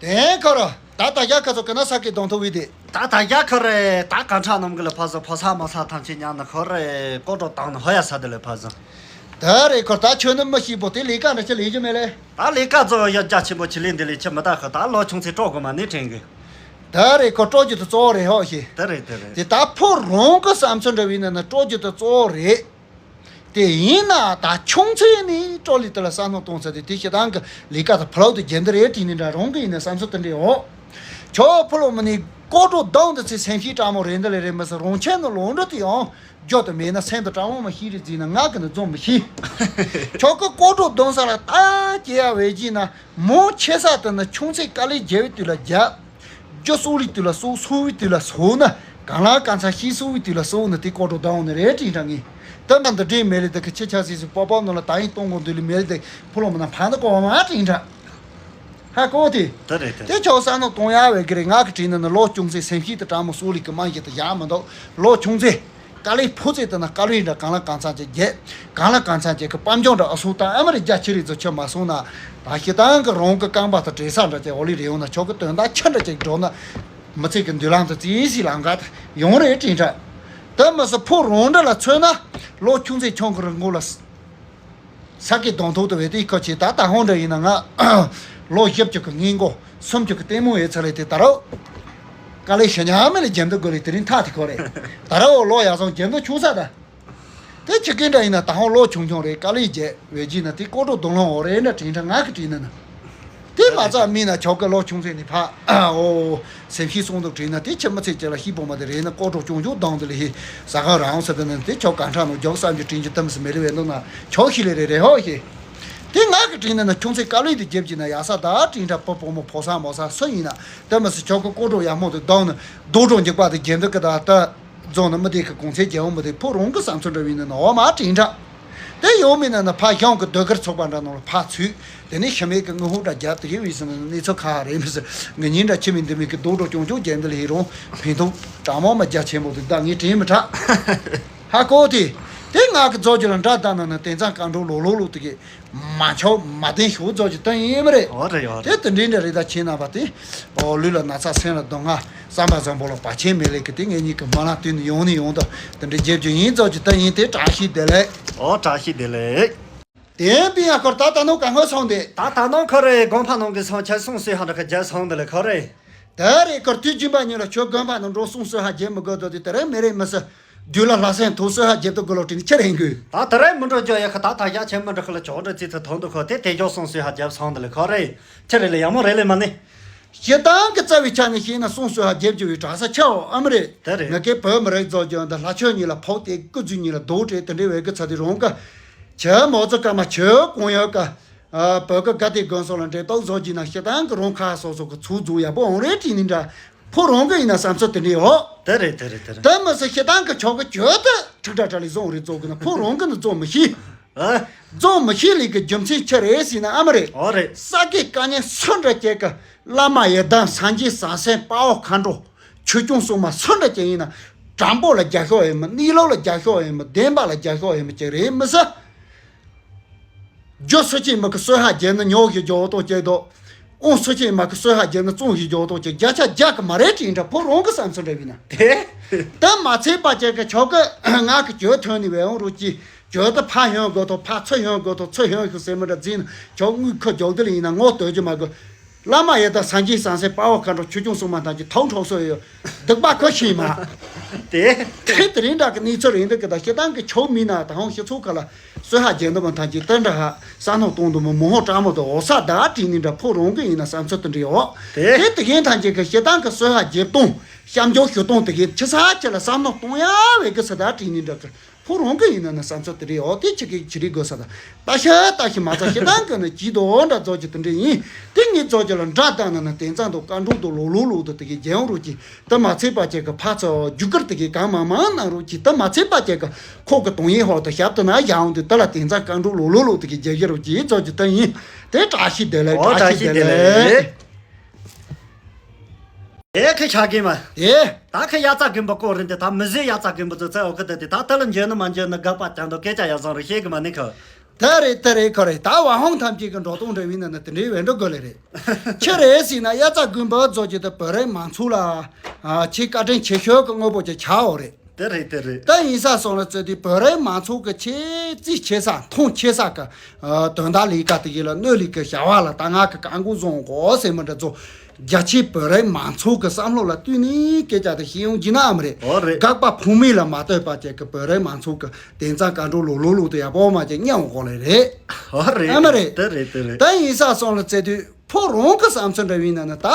དེ་ཁོ་ར་ད་ད་རྒྱ་ཁ་ཚོ་ཀ་ན་ས་ཀི་གདོང་ཐོ་བི་དེ། ད་ད་རྒྱ་ཁོ་རེ་ད་ག་འཁྲག་ནམ་གི་ལ་ཕ་ས་ཕ་ས་མ་ས་ཐམས་ཅད་ཉག་ན་ཁོ་རེ་ཀོ་ཀྲོ་བཏང་ན་ཧོ་ཡ་ས་དེ་ལ་ཕ་ས། ད་རེ་ཁོ་ད་ཆོས་ནི་མི་ཤེས་པོ་དེ་ལས་ཀ་འདྲ་ཆ་ལས་རྒྱུ་མེད་ལེ། ད་ལས་ཀ་ཚོ་ཡ་རྒྱ་ཆེན་པོ་ཆི་ལེན་འདི་ལས་ཆི་མི་ད་ཁོ་ད་ལོ་ཆུང་ཚེ་སྤྲོ་དགོས་མ་ནི་དྲན་གི། ད་རེ་ཁོ་སྤྲོ་རྒྱུ་དེ་གཙོ་བོ་རེད་ཧོ་ཤེ། ད་རེད་ད་རེད། དེ་ད་ཕོ་རང་གི་བསམ་ཚུལ་འདྲ་བའི་ནང་ན་སྤྲོ་རྒྱུ་དེ་གཙོ་བོ་རེད། དེ་ཡིན་ན་ད་ཆུང་ཚེ་ནས་སྤྲོ་ལི་དེ་ལ་བསམ་བློ་གཏོང་ཚེ་དེ་དེ་ཤི་ཐང་གི་ལས་ཀ་དེ་ཕ་ལོག་ཏུ་རྒྱན་དེ་རེད་དྲིས་ནི་འདྲ་རང་གི་ཡིན་ན་བསམ་ཚུལ་དེ་འདྲ་ཡོད། ཁྱོ་ཕོ་ལོ་མི་ནི་ཀོ་ཀྲོ་གདོང་དེ་ཚེ་སེམས་ཤིག་དྲང་མོ་རེད་འདི་ལས་རེད་མི་སྲིད་རང་ཆེན་ནི་ལོ་འདྲ་དེ་ཡང་། རྒྱུ་དེ་མེད་ན་སེམས་དེ་དྲང་བོ་མ་ཤེས་རེད་ཟིན་ན་ང་གི་ནི་འཛོམས་མི་ཤེས། ཁྱོད་ཀྱི་ཀོ་ཀྲོ་གདོང་ས་ལ་ལྟ་སྐྱེ་ཡ་བས་ཀྱིས་ན་མོ་ཆེ་ས་དེ་ནི་ཆུང་ཚེ་དཀའ་ལས་རྒྱལ་བའི་དུས་ལ་རྒྱལ། རྒྱུ་གསོག་ལུས་དུས་ལ་གསོག་གསོག་བའི་དུས་ལ་གསོག་ན་གང་ལ་གང་ཚ་ཤི་གསོག་བའི་དུས་ལ་གསོག་ན་དེ་ཀོ་ཀྲོ་གདོང་ནི་རེད་དྲིན་དྲང་ངེས། དེ་མ་འདི་འདྲའི་མེད་ལས་དེ་གི་ཆེ་ཆ་སིས་སུ་པོ་པོ་ནོ་ལ་ད་ཡིན་གཏོང་དགོས་འདུག་ལས་མེད་ལས་དེ་ཕོ་ལོ་མི་ན་ཕ་འདི་ཀོ་མ་དྲིན་དྲང་། ཧ་གོ་དེ། དེ་རེད་དེ། དེ་ཆོག་ས་ནོ་གཏོང་ཡ་བས་གི་རེད། ང་གི་དྲིན་ནི་ནི་ལོ་ཆུང་ཚེ་སེམས་ཤིག་ཏུ་དྲང་མོ་གསོག་ལུས་གི་མ་ཡིན་དུ་ཡ་མི་འདུག་ལོ་ཆུང་ཚེ། དཀའ་ལས་ཕོ་ཚེ་དེ་ན་དཀའ་ལས་འདྲ་གང་ལ་གང་འཚམ་ཅིག་རྒྱལ། གང་ལ་གང་འཚམ་ཅིག་གི་དཔལ་འབྱོར་འདྲ་ཨ་སུ་དང་ཨ་མ་རི་རྒྱ་ཆེ་རིགས་ཚོ་ཆོད་མ་སོང་ན། ད་ཤི་ཐང་གི་རོང་གི་རྐང་པ་དང་བྲེལ་ས་འདྲ་ཅིག་འོ་ལི་རེ་ཡོང་ན་ཆོག་གི་དོན་དག་ཆ་འདྲ་ཅིག་འགྲོ་ན། མི་ཚེ་གི་མདུན་ལམ་དུ་རྩིས་སི་ལམ་ཁ་ཡོང་རེད་དྲིན་དྲ། དེ་མི་སྲིད་ཕོ་རོང་འདྲ་ལ་མཚོན་ན། ལོ་ཆུང་ཚེ་ཆུང་གི་རིང་གོ་ལ། ས་ཀའི་གདོང་ཐོག་ཏུ་བས་དེ་ཁ་ཆེ་ད་ད་ཧོང་འདྲ་ཡིན་ན་ང་ལོ་བཞི་བཅུ་གི་སྔོན་འགོ་སུམ་ཅུ་གི་ལྟད་མོ་ཡོད་ཚ་ལས་དེ་ད་རོ། དཀའ་ལས་ཞེ་ཉག་མེད་ལས་རྒྱན་དུ་དགོས་ལས་དེ་རིང་ཐག་དེ་ཁོ་རེད། ད་རོ་ལོ་ཡག་སོང་རྒྱན་དུ་ཆུང་ས་ད། དེ་ཁྱི་སྐད་འདྲ་ཡིན་ན་ད་ཧོང་ལོ་ཆུང་ཆུང་རེད། དཀའ་ལས་རྒྱལ་བས་རྒྱུ་ན་དེ་ཀོ་ཀྲོ་གདོང་ལོང་འོ་རེད་འདྲ་དྲིན་དྲ་ང་གི་དྲིན་ན་ན། དེ་མ་ཚད་མིན་ན་ཆོག་གི་ལོ་ཆུང་ཚེ་ནི་ཕ་ཨོ། སེམས་ཤིག་གསུང་འདུག་དྲིས་ན་དེ་ཁྱི་མི་ཚེ་གཅིག་ལ་ཤི་སྤོ་མ་དེ་རེད་ན་ཀོ་ཀྲོ་ཅུང་ཅུང་གདོང་དེ་ལ་ཧི་ས་ག་རང་ས་དེ་ན་དེ་ཆོག་ག་འཕྲང་ནང་རྒྱོག་བསམ་གྱི་དྲིན་གྱི་གཏམ་སི་མེ་ལི་བས་འདུག་ན་ཆོག་ཤི་ལེ་རེད་རེད་ཧོ་ཧི། དེ་ང་གི་དྲིན་ན་ན་ཆུང་ཚེ་དཀའ་ལས་དེ་རྒྱབ་ཀྱི་ན་ཡ་ས་ད་དྲིན་དྲ་པོ་པོ་མོ་ཕོ་ས་མོ་ས་སུ་ཡིན་ན་དེ་མི་སི་ཆོག་གི་ཀོ་ཀྲོ་ཡ་མོ་དེ་གདོང་ན་རྡོ་ཀྲོ་འཇིགས་པ་དེ་རྒྱན་དུ་གི་ད་ད་རྫོང་ན་མི་དེ་གི་གོང་ཚེ་རྒྱལ་བོ་མི་དེ་ཕོ་རོང་གི་བསམ་ཚུལ་འདྲ་བའི་ནི་ན་འོ་མ་དྲིན་དྲ། དེ་ཡོང་མིན་ན་ན་ཕ་ཞང་གི་ཟློས་གར་ཚོགས་པ་འདྲ་ནང་ལ་ཕ་ཚུད། དེ་ནས་ཤི་མེད་ཀྱི་ངུ་ཧུ་འདྲ་རྒྱབ་དེ་གི་བས་སི་ན་གནས་ཚུལ་ཁ་ཧ་རེ་མི་སི་ངི་ཉིན་འདྲ་ཁྱི་མིན་འདི་མིན་གྱི་རྡོ་ཀྲོ་ཅུང་ཅུང་རྒྱན་འདི་ལ་ཧི་རོང་ཕན་ཐོགས་དྲང་མོ་མ་རྒྱ་ཆེན་པོ་དེ་ད་ངས་དྲན་མི་དྲག་ཧ་གོ་དེ། དེ་ང་གི་རྫོགས་རྒྱུ་ལ་འདྲ་ད་ན་ན་དེང་སང་གང་འགྲོ་ལོ་ལོ་ལོ་དེ་གི་མ་ཆོག་མ་བདེན་ཤོག་རྫོགས་རྒྱུ་ད་ཡིན་མི་རེད། འོ་རེད་འོ་རེད། དེ་དེ་འདྲའི་འདྲ་རེད་ད་ཁྱེད་རྣམ་པ་དེ། ཨོ་ལུས་ལ་ན་ཚ་སེམས་ལ་སྡུག་བསྔལ། བསམ་པ་བཟང་པོ་ལ་བར་ཆད་མེད་ལས་ཀི་དེ་ངེད་གཉིས་ཀྱི་སྨོན་ལམ་བཏོན་ནས་ཡོང་ནས་ཡོང་དང་དེ་འདྲའི་རྒྱབ་རྒྱུ་ཡིན་ཙོག་ཅིག་ད་ཡིན་དེ་བཀྲ་ཤིས་བདེ་ལེགས། ཨོ་བཀྲ་ཤིས་བདེ་ལེགས། དེ་ཡིན་པའི་ཡང་སྐོར་ད་ད་ནོ་ག་ངོ་སོང་དེ། ད་ད་ནོ་ཁོ་རེ་དགོན་པ་ནང་གི་སོང་ཁྱེད་སོང་སུས་ཧ་འདྲ་གི་རྒྱལ་སོང་དེ་ལས་ཁོ་རེ། ད་རེ་སྐོར་དུས་རྒྱུན་པ་ཉིད་ལ་ཁྱོད་དགོན་པ་ནང་འགྲོ་སོང་སུས་ཧ་རྒྱལ་མི་དགོས་དོ་དེ་དེ་རེ་མི་རེ་མི་སྲིད། རྒྱུད་ལ་ལྷ་སྲས་ཐུགས་གསོལ་ཧ་རྒྱབ་ཏུ་དགོས་ལོ་དྲིན་ཆེ་རེ་ཡིན་དགོས། ད་དེ་རེད་མི་འགྲོ་རྒྱུ་ཡ་ཁ་ད་ད་ཡ་ཆེན་མི་འགྲོ་ཁ་ལ་ཇོག་འདྲ་ཙི་ཐུ་ཐོང་དུ་ཁོ་དེ་དེ་ཇོག་སོང་སོས་ཧ་རྒྱབ་སོང་དུ་ལ་ཁོ་རེད། ཆེ་རེད་ལ་ཡ་མོ་རེད་ལེ་མ་ནི། ཞེ་སྡང་གི་རྩ་བའི་ཆ་ནས་བཤད་ན་སོང་སོས་ཧ་རྒྱབ་རྒྱུ་བའི་གྲྭ་ས་ཆའོ་ཨ་མི་རེད། དེ་རེད། ང་གའི་བོད་མི་རིགས་རྫོགས་རྒྱུ་འདི་ལྷ་ཆོས་གཉིས་ལ་ཕོག་སྟེ་སྐུ་རྫུན་གཉིས་ལ་རྡོག་སྤྲད་དེ་འདྲའི་བའི་གི་ཚ་དེ་རང་ག་ཆེ་མོ་ཚོ་ཀ་མ་ཆེ་གོང་ཡོད་ཀ་ཨ་བོད་ཀྱི་དགའ་བདེ་དགོན་སོགས་ལ་འབྲེལ་གཏོགས་བཟོ་རྒྱུ་ན་ཞེ་སྡང་གི་རང་ཁ་སོ་སོ་གི་ཚུགས་རྫོགས་ཡག་པོ་འོང་རེད་དྲིས་ནི་འདྲ། ཕོ་རང་གི་ཡིན་ན་བསམ་ཚུལ་དེ་འདྲ་ཡོད། དེ་རེད་དེ་རེད་དེ་རེད། དེ་མི་སྲིད་ཞེ་སྡང་གི་ཆོག་གི་གྱོད་དུ་ཁྲིག་ཁྲ་ཁྲ་ལས་བཟུང་རེད་རྫོགས་གི་ན་ཕོ་རང་གི་ནི་རྫོགས་མི་ཤེས། ཨ། རྫོགས་མི་ཤེས་ལས་གི་རྒྱུ་མཚན་ཆི་རེད་ཟེར་ན་ཨ་མ་རེད། ཨོ་རེད། ས་དགེ་བཀའ་རྙིང་སུ་འདྲ་བྱེད་གི་བླ་མ་ཡི་དམ་སངས་རྒྱས་སངས་སེམས་དཔའ་བོ་མཁའ་འགྲོ་ཆོས་སྐྱོང་སྲུང་མ་སུ་འདྲ་བྱེད་ཡིན་ན་དྲང་པོ་ལ་རྒྱ་ཤོག་ཡིན་མི་གནས་ལུགས་ལ་རྒྱ་ཤོག་ཡིན་མི་བདེན་པ་ལ་རྒྱ་ཤོག་ཡིན་མི་ཅིག་རེད་མི་ཟེར། རྒྱུ་སུ་ཅིག་མི་གི་གསོལ་ཧ་རྒྱལ་ན་ཉོག་ཞིག་རྒྱོག་ཏོ་ཅེ་དོ། ཨོང་སུ་ཅིག་མ་གི་གསོལ་ཧ་རྒྱལ་ན་བཙོང་ཞིག་རྒྱོག་ཏོ་ཅེ་བརྒྱ་ཆ་བརྒྱ་གི་མ་རེད་དྲིན་འདྲ་ཕོ་རང་གི་བསམ་ཚུལ་འདྲ་བས་ན། དེ། དེ་མ་ཚད་པ་ཅེ་གི་ཆོག་གི་ང་གི་གྱོད་ཐོན་ནི་བས་ཨོང་རུ་ཅི་གྱོད་དུ་ཕ་ཡོང་དགོས་ཐོ་ཕ་ཚུ་ཡོང་དགོས་ཐོ་ཚུ་ཡོང་ཞིག་སེ་མི་འདྲ་འཛིན་ཆོག་དངུལ་ཁུ་རྒྱོག་དེ་ལ་ཡིན་ན་ངོ་སྟོད་ཀྱི་མ་གི་བླ་མ་ཡི་དམ་སངས་རྒྱས་སངས་སེ་དཔའ་བོ་མཁའ་འགྲོ་ཆོས་སྐྱོང་སྲུང་མ་དང་གི་ཐོག་འཕྲོག་སོ་ཡོད། སྡིག་པ་ཁོ་ཤེས་མ། དེ། དེ་དེ་རིང་འདྲ་གི་གནས་ཚུལ་རིང་འདུག་གི་ད་ཞེ་སྡང་གི་ཆོག་མིན་ན་ད་ཧོང་ཞེ་ཚོགས་ཁ་ལ་གསོལ་ཧ་རྒྱལ་འདུག་མ་ཐང་གི་དེ་འདྲ་ཧ་ས་ནོ་གཏོང་འདུག་མ་མོ་ཧོ་ཀྲ་མོ་དུ་འོ་ས་ད་དྲིས་ནི་འདྲ་ཕོ་རང་གི་ཡིན་ན་བསམ་ཚུལ་དེ་འདྲ་ཡོད། དེ། དེ་དེ་གིན་ཐང་གི་གི་ཞེ་སྡང་གི་གསོལ་ཧ་རྒྱལ་གཏོང་སྐྱབས་འཇོག་ཞུ་གཏོང་དེ་གིན་ཆི་ས་ཆི་ལ་བསམ་ནོ་གཏོང་ཡ་བའི་གི་ས་ད་དྲིས་ནི་འདྲ་གི་ཕོ་རང་གི་ཡིན་ན་ན་བསམ་ཚུལ་དེ་རེད་འོ། དེ་ཁྱི་གི་ཁྱི་རིག་དགོས་ས་དང་ལྟ་ཤ་ལྟ་ཤི་མ་ཚ་ཤི་དང་གི་ནི་ཇི་དོ་འདྲ་རྫོགས་ཀྱི་དེ་འདྲ་ཡིན། དེ་ངས་རྫོགས་ཀྱི་ལ་འདྲ་བཏང་ན་ན་དེང་སང་དུ་བཀའ་འགྲོ་དུ་ལོ་ལོ་ལོ་དུ་དེ་གི་རྒྱལ་ཡོང་རོགས་ཀྱི་དེ་མ་ཚད་པ་ཅེ་གི་ཕ་ཚོ་རྒྱུ་སྐར་དེ་གི་གང་མང་མང་གནང་རོགས་ཀྱི་དེ་མ་ཚད་པ་ཅེ་གི་ཁོག་གི་དོང་ཡིན་ཧོག་ཏུ་ཞབས་ཏུ་ན་བཞག་འོང་དུས་དེ་ལ་དེང་སང་བཀའ་འགྲོ་ལོ་ལོ་ལོ་དུ་གི་རྒྱལ་གི་རོགས་ཀྱི་རྫོགས་ཀྱི་དེ་ཡིན། དེ་བཀྲ་ཤིས་བདེ་ལེགས། ཨོ་བཀྲ་བཀྲ་ཤིས་ཤིས་བདེ་བདེ་ལེགས། ལེགས། ཨེ་ཁི་ཆ་གི་མ། ཨེ། ད་ཁི་ཡ་ཙ་དགོན་པ་སྐོར་རིན་དེ་ད་མི་ཟེ་ཡ་ཙ་དགོན་པ་ཙི་ཙི་འོ་ཁི་དེ་དེ་ད་ད་ལ་འཇོན་ནི་མ་འཇོན་ནི་དགག་པ་ཀྱང་འདུག་སྐད་ཆ་ཡ་བཟང་རེ་ཤེས་གི་མ་ནི་ཁི། ད་རེད་ད་རེད་ཁོ་རེད་ད་བ་ཧོང་ཐམས་ཅད་ཀྱི་འགྲོ་སྟོང་འདྲ་བའི་ནང་ན་དེ་འདྲའི་བས་འགྲོ་དགོས་ལེ་རེད། ཆི་རེད་ཟེར་ན་ཡ་ཙ་དགོན་པ་རྫོགས་ཀྱི་ད་བོད་རིགས་མང་ཚོགས་ལ་ཨ་ཆེ་བཀའ་དྲིན་ཆེ་ཤོས་ཀྱི་དངོས་པོ་ཅིག་ཆགས་འོ་རེད། དེ་རེད་དེ་རེད། ད་ཡིན་ས་སོང་ལ་བརྩི་དུས་བོད་རིགས་མང་ཚོགས་ཀྱི་ཆེས་རྩིས་ཆེ་ས་མཐོང་ཆེ་ས་གི་དོན་དག་ལས་ཀ་དེ་གི་ལ་གནོད་ལས་ཀྱི་བྱ་བ་ལ་ད་ང་གི་བཀའ་འགུག་བཟུང་དགོས་ཟེར་མི་འདྲ་ཚོ། རྒྱ་ཆེའི་བོད་རིགས་མང་ཚོགས་ཀྱི་བསམ་བློ་ལ་བསྟུན་ནས་སྐད་ཆ་དེ་བཤད་ཡོང་རྒྱུ་ན་ཨ་མ་རེད། ཨོ་རེད། དགག་པ་ཕུང་མེད་ལ་མ་ལྟོས་པ་བཅས་ཀྱི་བོད་རིགས་མང་ཚོགས་ཀྱི་དེང་སང་བཀའ་འགྲོ་ལོ་ལོ་ལོ་དེ་ཡག་པོ་མ་བྱས་སྙམ་གོ་ལེ་རེད། ཨོ་རེད། ཨ་མ་རེད། དེ་རེད་དེ་རེད། ད་ཡིན་ས་སོང་ལ་བརྩི་དུས་ཕོ་རང་གི་བསམ་ཚུལ་འདྲ་བའི་ནང་ན་ད་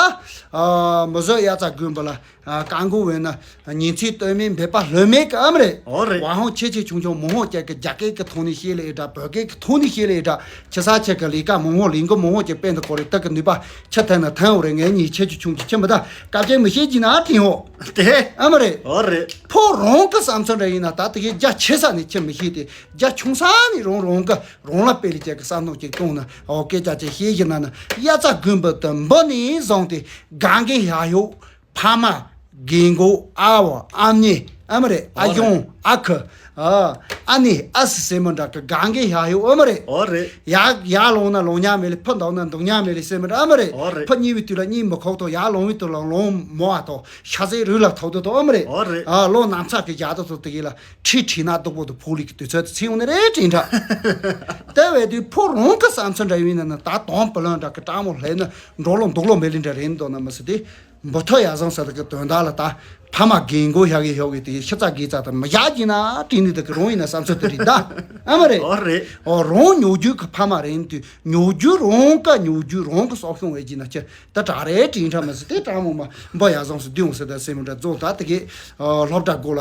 ཨ་མི་བཟོད་ཡ་ཙ་དགོན་པ་ལ་ཨ་བཀའ་འགུག་འོས་ན་ཉིན་མཚན་ལྟོས་མེད་འབད་པ་ལྷོད་མེད་ཀྱི་ཨ་མ་རེད། ཨོ་རེད། བ་ཧོང་ཆེ་ཆེ་ཆུང་ཆུང་མོ་ཧོང་བཅས་ཀྱི་རྒྱ་སྐད་ཀྱི་ཐོག་ནས་བཤད་ལེ་འདྲ་བོད་སྐད་ཀྱི་ཐོག་ནས་བཤད་ལེ་འདྲ། ཆེ་ས་ཆེ་གི་ལས་ཀ་མང་བོ་ལས་འགུལ་མང་བོ་ཅིག་སྤེལ་འདུག་གོ་རེ་ད་གི་ནུས་པ་ཆེ་ཐལ་ན་ཐལ་འོ་རེ། ངའི་ཉིད་ཆེ་ཆུ་ཆུང་ཆུ་ཆེ་མི་ད་སྐབས་ཅིག་མི་ཤེས་ཀྱི་ན་དྲིན་འོ། དེ། ཨ་མ་རེད། ཨོ་རེད། ཕོ་རང་གི་བསམ་ཚུལ་འདྲ་ཡིན་ན་ད་དེ་གི་རྒྱ་ཆེ་ས་ནས་ཆེ་མི་ཤེས་ཏེ་རྒྱ་ཆུང་ས་ནས་རང་རང་གི་རང་ལ་སྤེལ་ལས་ཅིག་གི་བསམ་མནོ་ཅིག་གཏོང་ན་ཨོ་སྐད་ཆ་ཅིག་བཤད་ཀྱི་ན་ན་ཡ་ཙ་དགོན་པ་དུ་འབུ་ནས་བཟུང་སྟེ་གང་གི་ཡ་ཡོ། ཕ་མ། རྒན་གོག་ཨ་བ་ཨ་མྱེས་ཨ་མ་རེད། ཨ་ཨོ་རེད། གཞུང་ཨ་ཁུ། ཨ་ཨ་ནེ་ཨ་སི་སེ་མོ་འདྲ་གི་གང་གི་ཡ་ཡོ་ཨ་མ་རེད། ཨོ་རེད། ཡ་ཡ་ལོང་ན་ལོང་ཉག་མེད་ལེ་ཕུ་འདོག་ན་འདོག་ཉག་མེད་ལེ་སེ་མོ་འདྲ་ཨ་མ་རེད། ཨོ་རེད། ཕུ་གཉིད་པའི་དུས་ལ་གཉིད་མི་ཁོག་ཏོ་ཡ་ལོང་བའི་དུས་ལ་ལོང་མོ་ཨ་ཏོ་ཤ་ཟའི་རུས་ལ་ཐོག་ཏོ་ཏོ་ཨ་མ་རེད། ཨོ་རེད། ཨ་ལོ་ནམ་ཚག་གི་ཡ་ཏོ་ཏོ་དེ་གི་ལ་ཁྲི་ཁྲི་ན་སྡུག་པོ་དུ་ཕུག་ལི་གི་དུས་ཚོད་དུ་ཚེ་ཡོང་ནི་རེད་དྲིན་འདྲ། དེ་བས་དུས་ཕོ་རང་གི་བསམ་ཚུལ་འདྲ་ཡིན་ན་ན་ད་དོང་པི་ལོན་འདྲ་གི་སྤྲང་མོ་ལྷས་ན་འགྲོ་ལོ་འདུག་ལོ་མེ་ལི་འདྲ་རེད་འདོག་ན་མི་སྲིད་དེ། འབུ་ཐོ་ཡ་བཟང་ས་དག་གི་དོན་དག་ལ་ད་ཕ་མ་རྒན་གོག་ཞག་གི་ཞོག་གི་དེ་ཤི་ཚ་རྒས་ཚ་དང་མི་ཞག་གི་ན་དྲིན་ནི་དག་གི་རང་ཡིན་ན་བསམ་ཚུལ་དེ་རེད་ད། ཨ་མ་རེད། ཨོ་རེད། ཨོ་རང་ཉོ་རྒྱུ་གི་ཕ་མ་རེད་དུས་ཉོ་རྒྱུ་རང་ཀ་ཉོ་རྒྱུ་རང་གི་སྲོག་ཤོང་བས་ཀྱི་ན་ཆེ་ད་དྲག་རེད་དྲིན་ཁྲ་མ་ཟི་དེ་དྲག་མོ་མ་འབུ་ཡ་བཟང་སུ་བདུན་འོང་ཟེར་ད་སེ་མོ་འདྲ་རྫོགས་ད་དེ་གི་སློབ་གྲྭ་སྒོ་ལ་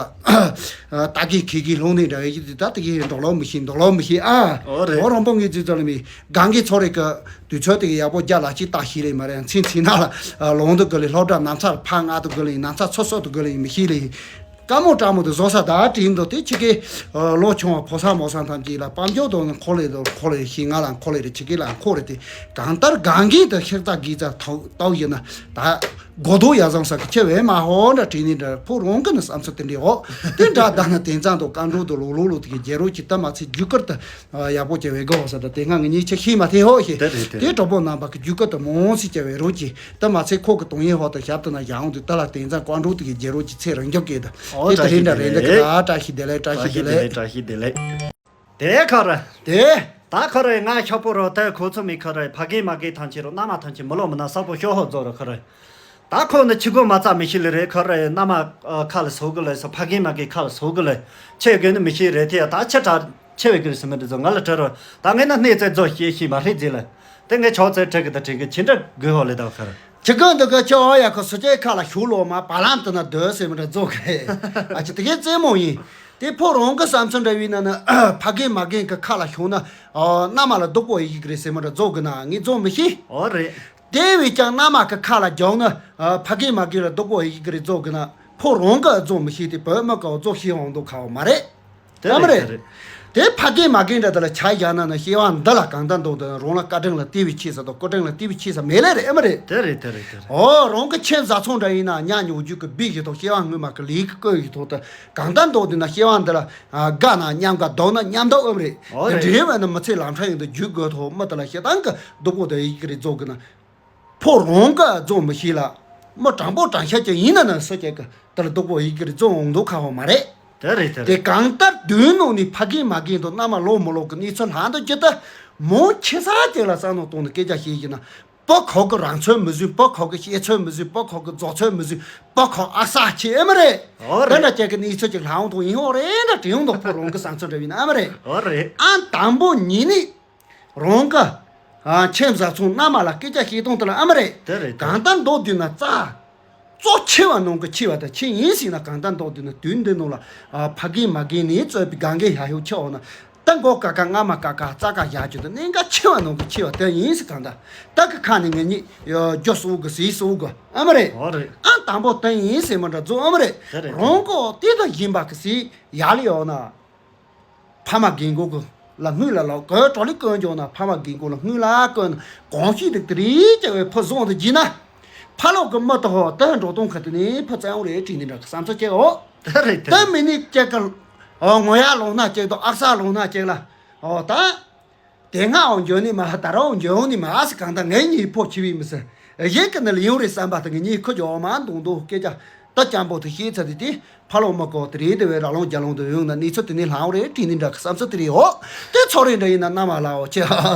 ད་གི་ཁེ་གི་ལྷོང་ནས་འདྲ་བས་ཀྱི་དེ་ད་དེ་གི་འགྲོ་ལོ་མི་ཤེས་འགྲོ་ལོ་མི་ཤེས་ཨ། ཨོ་རེད། ཨོ་རོང་པོ་ངའི་རྫི་ཚོ་ལ་མི་གང་གི་ཚོ་རེད་གི་དུས་ཚོད་དེ་གི་ཡག་པོ་རྒྱ་ལ་ཅི་ལྟ་ཤི་རེད་མ་རེད། ཚིན་ཚིན་ན་ལ་ལོང་དུ་གི་ལི་སློབ་གྲྭ་ནམ་ཚར་ཕ་ང་དུ་གི་ལི་ནམ་ཚར་ཚོ་སོ་དུ་གི་ལི་མི་ཤི་ལི་ཀ་མོ་ཀྲ་མོ་དུ་བཟོ་ས་ད་དྲིན་དུ་དེ་ཆི་གི་ལོ་ཆུང་བ་ཕོ་ས་མོ་ས་ཐམས་ཅད་ལ་དཔལ་འབྱོར་དུ་ནི་ཁོ་ལི་དུ་ཁོ་ལི་ཤི་ང་ལ་ཁོ་ལི་རེ་ཆི་གི་ལ་ཁོ་རེ་དེ་གང་ལྟར་གང་གི་དུ་ཤེག་ཙག་གི་ཙག་ཐོག་ཏོག་ཡིན་ན་ད་གོ་དོ་ཡ་བཟང་ས་གི་ཆེ་བས་མ་ཧོ་འདྲ་དྲིན་ནི་འདྲ་ཕོ་རོང་གི་ནི་བསམ་ཚུལ་དེ་འདྲི་འོ་དེ་འདྲ་ད་ན་དེང་ཙང་དུ་ཀ་འགྲོ་དུ་ལོ་ལོ་ལོ་དེ་གི་རྒྱལ་རོ་ཅི་ད་མ་ཚེ་རྒྱུ་སྐར་དུ། ཡག་པོ་བྱས་བས་དགོ་ས་ད་དེ་སྔ་ངི་ཉིད་ཆེ་ཤེས་མ་ཐེ་ཧོ་ཤེ། དེ་རེད་དེ་དེ་རེད། གྲོགས་པོ་རྣམ་པ་གི་རྒྱུད་སྐུ་དུ་མོ་སི་བྱ་བའི་རོ་ཅི་ད་མ་ཚད་ཁོག་གི་དུང་ཡེ་ཧོ་ད་ཞབས་ཏུ་ན་ཡང་དུ་ད་ལ་དེང་སང་ཀོང་ཀྲོ་དུ་གི་རྒྱལ་རོ་ཅི་ཚེ་རང་རྒྱབ་ཀྱི་ད་ཨོ་དེ་ད་བཀྲ་ཤིས་རིན་ད་བདེ་རིན་ད་གི་ལེགས། ད་བཀྲ་ཤིས་བདེ་ལེགས། བཀྲ་ཤིས་བདེ་ལེགས། བཀྲ་ཤིས་བདེ་ལེགས། དེ་ཁ་ར། དེ། ད་ཁ་ར་ང་ཤོག་པོ་རོ་ད་ཁོ་ཚོ་མི་ཁ་ར་ཕ་གི་མ་གི་ཐང་ཆེ་རོ་ན་མ་ཐང་ཆེ་མི་ལོ་མི་ན་ས་པོ་ཤོ་ཧོ་རྫོ་རོ་ཁ་ར། ད་ཁོ་ནི་ཕྱི་གོ་མ་རྩ་མི་ཤེས་ལེ་རེད། ཁོ་རེ་མནའ་མ་ཨ་ཁ་ལ་ཟུག་གི་ལེ་སོ། ཕ་རྒན་མ་རྒན་ཁ་ལ་ཟུག་གི་ལེ། ཆེ་གི་ནི་མི་ཤེས་རེད་དེ། ད་ཆེ་དྲག་ཆེ་བའི་གི་ཟེར་མི་འདི་ཚོ་ང་ལ་དྲི་རོ། ད་ངས་ན་སྣེ་རྩེ་རྫོ་ཤེས་ཤེས་མ་ཧྲི་རྫི་ལ། དེ་ངས་ཆོག་ཚེ་དྲི་གི་ད་དྲི་གི་ཅི་འདྲ་དགོས་ཧོ་ལེ། ད་ཁར་ཁྱི་གོན་འདི་ག་ཆོ་ཡ་ཁོ་སུ་ཅེ་ཁ་ལ་ཞུགས་ལོ་མ་བ་ལང་དུ་ན་སྡོད་ཟེར་མི་འདྲ་རྫོ་གི། ཨ་ཅི་དེ་གའི་རྩེད་མོ་ཡིན། དེ་ཕོ་རང་གི་བསམ་ཚུལ་འདྲ་བའི་ན་ན་ཕ་རྒན་མ་རྒན་གི་ཁ་ལ་ཞུགས་ན་ཨ་མནའ་མ་ལ་སྡུག་པོ་ཡི་གི་རེད་ཟེར་མི་འདྲ་རྫོ་གི་ན་ངས་རྫོ་མི་ཤེས། ཨོ་རེད། དེ་བས་ཀྱང་མནའ་མ་གི་ཁ་ལ་རྒྱོག་ན་ཨ་ཕ་རྒན་མ་རྒན་ལ་སྡུག་པོ་ཡི་གི་རེད་རྫོ་གི་ན། ཕོ་རང་གི་རྫོ་མི་ཤེས་ཏེ་བོད་མི་ག་རྫོ་ཤེས་འོང་འདུག་ཁ་བ་མ་རེད། དེ་ཨ་མ་རེད། རེད་དེ་རེད། དེ་ཕ་རྒན་མ་རྒན་འདྲ་དེ་ལ་ཆ་བཞག་ན་ན་སྐྱེ་བ་འདི་ལ་གང་ལྟར་འདུག་དེ་ན་རང་ལ་བཀའ་དྲིན་ལ་བརྟེན་པའི་ཆེ་ས་དང་སྐུ་དྲིན་ལ་བརྟེན་པའི་ཆེ་ས་མེད་ལེ་རེད། ཨ་མ་རེད། དེ་རེད་དེ་རེད་དེ་རེད། ཨོ་རང་གི་ཁྱིམ་བཟའ་ཚང་འདྲ་ཡིན་ན་ཉ་ཉོ་རྒྱུ་གི་སྦིས་ཀྱི་ཐོག་སྐྱེ་བ་སྔོན་མ་གི་ལས་ཀྱི་བསྐོས་ཀྱི་ཐོག་ཏུ་གང་ལྟར་འདུག་དེ་ན་སྐྱེ་བ་འདི་ལ་དགའ་ན་མཉམ་དགའ་སྡུག་ན་མཉམ་སྡུག་ཨ་མ་རེད། ཨོ་དེ་རེད། འདྲེས་བས་ན་མི་ཚེ་ལམ་འཕྲང་ཡིན་དུ་རྒྱུག་དགོས་ཐོག་མི་དེ་ལ་ཞེ་སྡང་གི་སྡུག་པོ་དེ་ཡི་གི་རེད་རྫོ་གི་ན། ཕོ་རང་གི་རྫོ་མི་ཤེས་ལ། མི་དྲང་པོ་དྲང་ཤ་ཅིག་ཡིན་ན་ན་སུ་ཅིག་གི་དེར་སྡུག་པོ་ཡི་གི་རྫོ་འོང་འདུག་ཁ་བ་མ་རེད། དེ་རེད་དེ་དེ་རེད། གང་ལྟར་དུས་ནང་ནས་ཕ་རྒན་མ་རྒན་དང་མནའ་མ་ལོ་མི་ལོ་གི་གནས་ཚུལ་ལྷག་འདུག་ཅི་ལྟ། མོ་ཁྱི་ས་ཅིག་ལ་བསམ་བློ་གཏོང་ནས་སྐད་ཆ་བཤད་ཀྱི་ན། པ་ཁོག་གི་རང་ཚོད་མི་བཟོད། པ་ཁོག་གི་བཤད་ཚོད་མི་བཟོད། པ་ཁོག་གི་རྫོགས་ཚོད་མི་བཟོད། པ་ཁོག་ཨ་ས་ཆེ་ཨེ་མ་རེད། ཨོ་དེ་རེད། འདྲ་ཅིག་གི་གནས་ཚུལ་ཅིག་ལྷག་འོང་དང་ཡིན་འོ་རེད་འདྲ་དྲན་ཡོང་དང་ཕོ་རང་གི་བསམ་ཚུལ་འདྲ་བས་ན་ཨེ་མ་རེད། ཨོ་རེད། ཨ་དང་པོ་ཉིད་ནས། རང་གི་ཨ་ཁྱིམ་བཟའ་ཚང་མནའ་མ་ལ་སྐད་ཆ་བཤད་སྟངས་དེ་ལ་ཨ་མ་རེད། དེ་རེད་དེ་གང་ལྟར་མདོ་བསྡུས་ན་རྩ་གཙོ་ཆེ་བ་ནང་གི་ཆེ་བ་དང་ཆེ་ཡིན་ཟེར་ན། གང་ལྟར་མདོ་བསྡུས་ན་དུས་འདི་ནང་ལ་ཨ་ཕ་རྒན་མ་རྒན་ནས་གཙོས་པའི་གང་གའི་ཡ་ཡོ་ཆེ་འོ་ན་ད་མགོ་ཀ་ཁ་རྔ་མ་ཀ་ཁ་རྩ་ཀ་བཞག་རྒྱུ་དང་གནད་འགག་ཆེ་བ་ནང་གི་ཆེ་བ་དེ་ཡིན་ཟེར། གང་ལྟར་ད་གི་ཁ་ནས་ངེད་གཉིས་རྒྱུ་གསོག་གི་ཟས་གསོག་གི་ཨ་མ་རེད། ཨོ་རེད། ཨ་དང་པོ་དེ་ཡིན་ཟེར་མ་འདྲ་རྫོ་ཨ་མ་རེད། དེ་རེད་དེ་རང་རེད། གོ་དེ་དང་ཡིན་པ་གི་ཟས་ཡ་ལི་ཡོད་ན། ཕ་མ་རྒན་གོག་གི་ལ་དངུལ་ལ་ལོག་གོ་གྲོ་ལི་གོན་འཇོག་ན་ཕ་མ་རྒན་གོག་ལ་དངུལ་ལ་གོན་གོང་ཤིས་དེ་དེ་རིགས་ཀྱི་བའི་ཕུ་བཟུང་དུ་བགྱིས་ན། ཕ་ལོག་གི་མི་དོ་ཧོ་ད་འགྲོ་སྟོང་ཁ་དེ་ནས་ཕུ་བཙན་འོང་རེད་དྲིས་ནི་འདྲ་གི་བསམ་ཚུལ་སྐྱེ་འོ། དེ་རེད་དེ་ད་རེད། མི་ནི་ཀྱེ་གི་ཨོ་ངོ་ཡ་ལོང་ན་ཀྱེ་དོ་ཨག་ས་ལོང་ན་ཀྱེ་ལ་ཨོ་ད། དེ་སྔ་འོང་འཇོན་ནི་མ་ད་ར་འོང་འཇོན་འོང་ནི་མ་ཨ་སི་གང་ད་ངའི་གཉིས་ཕོ་ཆི་བི་མི་སི། གཞན་གི་ནི་ལ་ཡོང་རེད་བསམ་པ་དེ་ངའི་གཉིས་ཁུ་འཇོག་མ་འདུག་འདུག་སྐད་ཆ་ད་སྤྱང་པོ་དེ་ཤེས་ཚར་དེ་དེ་ཕ་ལོ་མ་གོ་དེ་རེད་དེ་བས་ར་ལོང་རྒྱ་ལོང་དུ་ཡོང་ན་གནས་ཚུལ་དེ་ནི་ལྷང་རེད་དྲིས་ནི་འདྲ་གི་བསམ་ཚུལ་དེ་རེད་འོ། དེ་ཚོ་རེ་འདྲ་ཡིན་ན་མནའ་མ་ལ་འོ་ཆེ་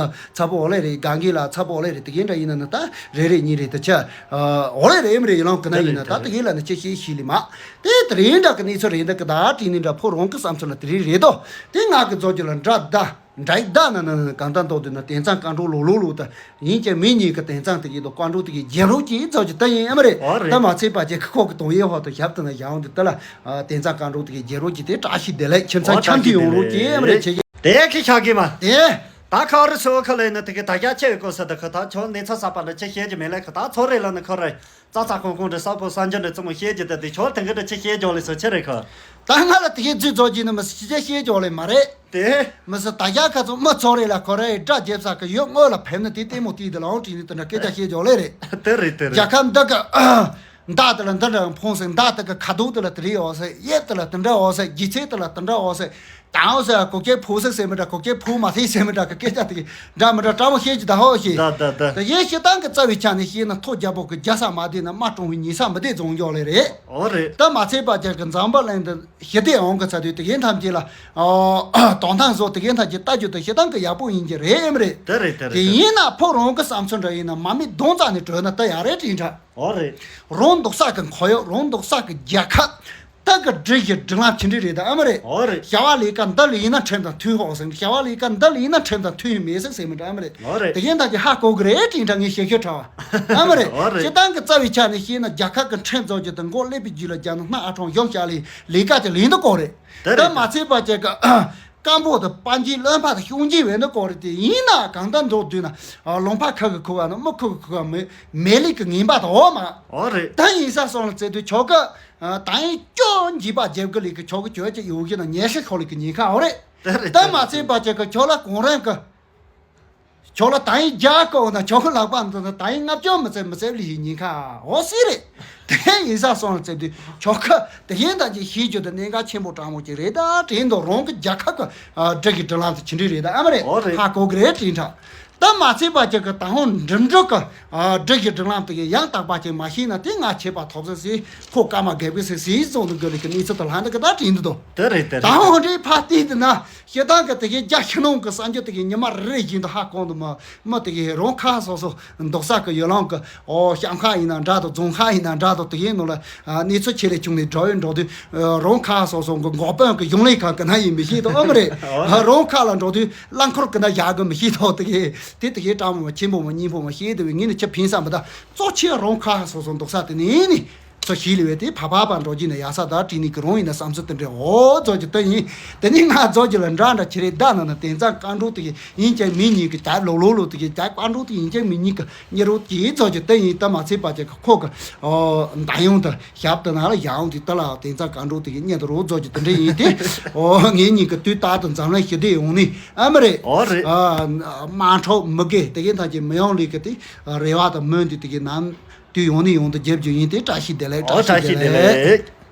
ཚ་པོ་འོ་ལེ་རེད་གང་གི་ལ་ཚ་པོ་འོ་ལེ་རེད་དེ་གི་འདྲ་ཡིན་ན་ནི་ད་རེ་རེ་གཉིས་རེད་དེ་ཆེ་འོ་ལེ་རེད་ཨེམ་རེད་ཡིན་ལོང་གི་ན་ཡིན་ན་ད་དེ་གི་ལ་ནི་ཆེ་ཤེས་ཤིས་ལི་མ་དེ་དེ་རེ་འདྲ་གི་གནས་ཚུལ་རེད་འདྲ་གི་ད་དྲིས་ནི་འདྲ་ཕོ་རོང་གི་བསམ་ཚུལ་ལ་དེ་རེ་རེད་དོ། དེ་ང་གི་རྫོགས་རྒྱུ་ལ་འདྲ་ད། འདྲ་ཡི་བདག་ན་ན་ན་གང་ལྟར་མདོ་དེ་ན་དེང་སང་བཀའ་འགྲོ་ལོ་ལོ་ལོ་ད་ཡིན་ཀྱང་མི་གཉིས་ཀྱི་དེང་སང་དེ་གི་དོ་བཀའ་འགྲོ་དེ་གི་རྒྱལ་རོགས་ཀྱི་རྫོགས་ཀྱི་ད་ཡིན་ཨ་མ་རེད། ཨོ་རེད། ད་མ་ཚད་པ་ཅིག་ཁོ་གི་དོན་ཡོད་ཧོ་དུ་ཞབས་དུ་ན་ཡང་དེ་ད་ལ་དེང་སང་བཀའ་འགྲོ་དེ་གི་རྒྱལ་རོགས་ཀྱི་དེ་བཀྲ་ཤིས་བདེ་ལེགས་ཁྱིམ་ཚང་ཨོ་ཁྱམ་གྱི་ཡོང་རོགས་ཀྱི་ཨ་མ་རེད་ཆེ་གི། དེ་ཁི་ཤ་གི་མ། དེ། ད་ཁ་རི་སོ་ཁ་ལས་ནི་དེ་གི་ད་རྒྱ་ཆེ་བའི་སྐོར་ས་ད་ཁ་ད་ཆོ་ནི་ཚ་ས་པ་ན་ཆེ་ཤེས་ཀྱི་མེད་ལ་ཁ་ད་ཚོ་རེ་ལ་ནི་ཁོ་རེ། ཙག་ཙག་ཁོང་ཁོང་འདྲ་ས་ཕོ་ས་འཇོ་འདྲ་ཙུ་མོ་ཤེས་ཀྱི་ད་དེ་ཆོ་དེང་གི་འདྲ་ཆེ་ཤེས་ཀྱོ་ལེ་སོ་ཆེ་རེ་ཁ། ད་ང་ལ་དེ་གི་རྫུས་རྫོགས་ཀྱི་ནི་མི་སི་ཆེ་ཤེས་ཀྱོ་ལེ་མ་རེད། དེ། མི་སི་ད་རྒྱ་ཁ་ཚོ་མི་ཚོ་རེ་ལ་ཁོ་རེ་སྒྲ་རྒྱབ་ས་གི་ཡོད་སྔོན་ལ་ཕེབས་ན་དེ་ལྟད་མོ་དེ་དེ་ལའང་དྲིས་ནི་དེ་འདྲ་སྐད་ཆ་བཤད་ཀྱོག་ལེ་རེད། དེ་རེད་དེ་རེད། རྒྱལ་ཁབ་འདི་གི་མདའ་དེ་ལ་འདི་འདྲ་འཕོངས་སེ་མདའ་དེ་གི་ཁ་དོག་དེ་ལ་དེ་རེད་འོ་ཟེ་གཡས་དེ་ལ་དེ་འདྲ་འོ་ཟེ་སྒྱུ་རྩལ་དེ་ལ་དེ་འདྲ་འོ་ཟེ་དང་འོ་ཟེ་གོ་སྐྱེ་ཕོ་སེ་ཟེ་མི་འདྲ་གོ་སྐྱེ་ཕོ་མ་ཐེ་ཟེ་མི་འདྲ་གི་སྐད་ཆ་དེ་གི་འདྲ་མི་འདྲ་དྲང་མོ་བཤད་ཀྱི་ད་ཧོ་ཤེས། ད་ད་ད། ད་ཡེ་ཤེས་སྟངས་གི་རྩ་བའི་ཆ་ནས་བཤད་ན་ཐོ་རྒྱལ་པོ་གི་རྒྱ་ས་མ་བདེ་ན་མ་གྲོང་བའི་ཉེ་ས་མི་བདེ་རྫོང་འཇོག་ལེ་རེད། འོ་རེད། ད་མ་ཚད་པ་ཅིག་གི་འཛམ་བུ་གླིང་འདི། ཞི་བདེ་འོང་གི་ཚ་དུས་དེ་གའི་ཐམས་ཅད་ལ། ཨོ། དོན་ཐང་བཟོ་དེ་གའི་ཐམས་ཅད་ལྟ་རྒྱུ་དང་ཞི་བདེ་གི་ཡག་པོ་ཡིན་གྱི་རེད་ཨེམ་རེད། དེ་རེད་དེ་རེད་དེ་དེ་ཡིན་ན་ཕོ་རང་གི་བསམ་ཚུལ་འདྲ་ཡིན་ན་མ་མི་གདོང་རྩ་ནས་གྲོལ་ན་ད་ཡག་རེད་དྲིན་འདྲ། ཨོ་རེད། རང་འདུག་ས་གི་ཁོར་ཡུག་རང་འདུག་ས་གི་རྒྱལ་ཁབ། ད་གི་སྒྲིག་གཞི་སྒྲིག་ལམ་ཅི་འདྲ་རེད་ད་ཨེམ་རེད། ཨོ་རེད། བྱ་བ་ལས་ཀ་འདི་ལ་ཡིན་ན་ཁྲིམས་དང་མཐུན་ཧོག་ཟེར་བྱ་བ་ལས་ཀ་འདི་ལ་ཡིན་ན་ཁྲིམས་དང་མཐུན་ཡིན་མེད་ཟེར་ཟེར་མི་འདྲ་ཨེམ་རེད། ཨོ་རེད། དེ་གའི་ཐམས་ཅད་ཧ་གོ་གི་རེད་དྲིན་འདྲ་ངས་ཞེ་ཁྱོད་ཁྲ་བ། ཨེམ་རེད། ཨོ་རེད། ཞི་བདེ་གི་རྩ་བའི་ཆ་ནས་བཤད་ན་རྒྱལ་ཁབ་ཀྱི་ཁྲིམས་བཟོ་རྒྱུ་དང་མགོ་ཀླད་པའི་རྒྱུད་ལ་རྒྱ་ནག་སྣ་ཨ་ཁྲོང་གཞུང་བཞག་ལས་ལས་ཀ་ཅིག་ལས་འདུག་གོ་རེད། དེ་རེད། ད་མ་ཚད་པ་ཅིག་གི་སྐམ་པོ་དང་པན་ཇི་བློན་ཕ་དང་གཞུང་འབྲེལ་བས་འདུག་གོ་རེད་དེ་ཡིན་ན་གང་ལྟར་མདོར་བསྡུས་ན་ལུང་པ་ཁ་གི་ཁུ་བ་ན་མི་ཁུ་གི་ཁུ་བ་མེད་མེད་ལས་ཀྱི་ངན་པ་དང་འོ་མ། ཨོ་རེད། ད་ཡིན་ས་སོང་ལ་བཙལ་དུས་ཆོག་གི་ད་ཡིན་སྐྱོ་འཇིགས་པ་རྒྱབ་གི་ལས་ཀྱི་ཆོག་གི་གྱོད་ཅིག་ཡོད་གི་ན་ཉེ་ཤི་ཁོ་ལས་ཀྱི་ཉེན་ཁ་འོ་རེད། དེ་རེད། ད་མ་ཚད་པ་ཅིག་གི་ཆོག་ལ་གོང་རིམ་གི་ཁྱོད་ལ་ད་ཡིན་རྒྱ་བསྐོར་ན་ཁྱོད་ལག་པ་འདི་ན་ད་ཡིན་ལྔ་བཅུ་མི་ཚེ་མི་ཚེ་ལི་ཡིན་ཉིན་ཁ་འོ་སི་རེད། དེ་ཡིན་ས་སོང་ལ་བཙལ་དུས་ཆོག་གི། དེ་ཡིན་ད་ཅིག་ཤེས་རྒྱུ་དེ་གནད་འགག་ཆེན་པོ་དྲང་མོ་ཅིག་རེད། ད་དྲན་འདུག་རང་གི་རྒྱལ་ཁབ་ཀྱི་ཨ་སྒྲིག་གི་སྒྲིག་ལམ་དེ་ཅི་འདྲ་རེད། ད་ཨ་མ་རེད། ཨོ་རེད། ཧ་གོ་གི་རེད། དྲན་དྲ། ད་མ་ཚད་པ་ཅིག་གི་ད་ཧོང་འགྲིམ་འགྲུལ་གྱི་ཨ་སྒྲིག་གི་སྒྲིག་ལམ་དེ་གི་ཡང་དག་པ་ཅིག་མ་ཤེས་ན་དེ་ང་ཆད་པ་ཐོབ་ས་སི་ཁོ་སྐར་མ་རྒས་པའི་སི་སི་བཟོ་འདུག་གི་ལི་གི་གནས་ཚུལ་དུ་ལྷན་དུ་གི་ད་དྲན་འདུག་དོ། དེ་རེད། དེ་ད་རེད། དེ་ཧོང་འདྲའི་ཕ་ཏི་དེ་ན་ཤེས་ཐང་གི་དེ་གི་རྒྱ་ཤི་ནོང་གི་སངས་རྒྱས་དེ་གི་ཉི་མ་རེ་རེ་བཞིན་དུ་ཧ་གོང་དུ་མ་མ་དེ་གི་རང་ཁ་སོ་སོ་འདུག་ས་གི་ཡོ་ལང་གི་ཨོ་ཤམ་ཁ་ཡིན་ན་འདྲ་དོ། རྫོང་ཁ་ཡིན་ན་འདྲ་དོ། དེ་གི་ནོ་ལ་གནས་ཚུལ་ཆེ་ལས་ཆུང་ལས་འགྲོ་ཡོད་འགྲོ་དུས་རང་ཁ་སོ་སོ་གི་འགོག་པོན་གི་ཡོང་ལས་ཁ་གི་ན་ཡིན་མི་ཤེས་དོ། ཨོ་མ་རེད། རང་ཁ་ལ་འགྲོ་དུས་རླངས་འཁོར་གི་ན་བཞག་གི་མི་ཤེས་དོ། དེ་གི་དེ་དེ་གི་གྲང་མོ་ཆེན་པོ་མ་སྙིང་པོ་མ་ཤེས་དེ་བས་ངས་ནི་ཆ་ཕིན་བསམ་པ་ད་གཙོ་ཆེ་རང་ཁ་སོ་སོ་འདུག་ས་དེ་ནས་ནི། ཚོ་ཞིག་ལས་བས་དེ་ཕ་ཕ་ཕ་འགྲོ་རྒྱུ་ནི་ཡ་ས་ད་བྲིས་ནི་གི་རང་ཡིན་ན་བསམ་ཚུལ་དེ་འདྲའི་འོ་ཚོ་གི་ད་ཡིན། དེ་ནི་ང་ཚོ་གི་ལ་འདྲ་འདྲ་ཆེ་རེད། ད་ན་ན་དེང་སང་བཀའ་འགྲོ་དེ་ཡིན་ཀྱང་མི་ཉིད་ཀྱི་ད་ལོ་ལོ་ལོ་དེ་གི་ད་བཀའ་འགྲོ་དེ་ཡིན་ཀྱང་མི་ཉིད་ཀྱི་ཉེ་རོ་དེ་ཚོ་གི་ད་ཡིན། ད་མ་ཚད་པ་ཅིག་གི་ཁོ་གི་འོ་ད་ཡོང་ད་ཞབས་ད་ན་ལ་ཡང་དེ་ད་ལ་དེང་སང་བཀའ་འགྲོ་དེ་གི་ཉེ་ད་རོ་ཚོ་གི་དེ་འདྲ་ཡིན་དེ་འོ་ངེད་གཉིས་ཀྱི་དུས་ད་དུ་འཛམ་གླིང་ཞི་བདེ་ཡོང་ནི་ཨ་མ་རེད། ཨོ་རེད། ཨ་མ་འཕྲོག་མི་དགེ་དེ་གི་ད་གི་མི་ཡོང་ལི་གི་དེ་རེ་བ་དང་སྨོན་འདུན་དེ་གི་ནམ། དུས་ཡོང་ནས་ཡོང་དུ་རྒྱབ་རྒྱུ་ཡིན་ཏེ། བཀྲ་ཤིས་བདེ་ལེགས། ཨོ་བཀྲ་ཤིས་བདེ་ལེགས།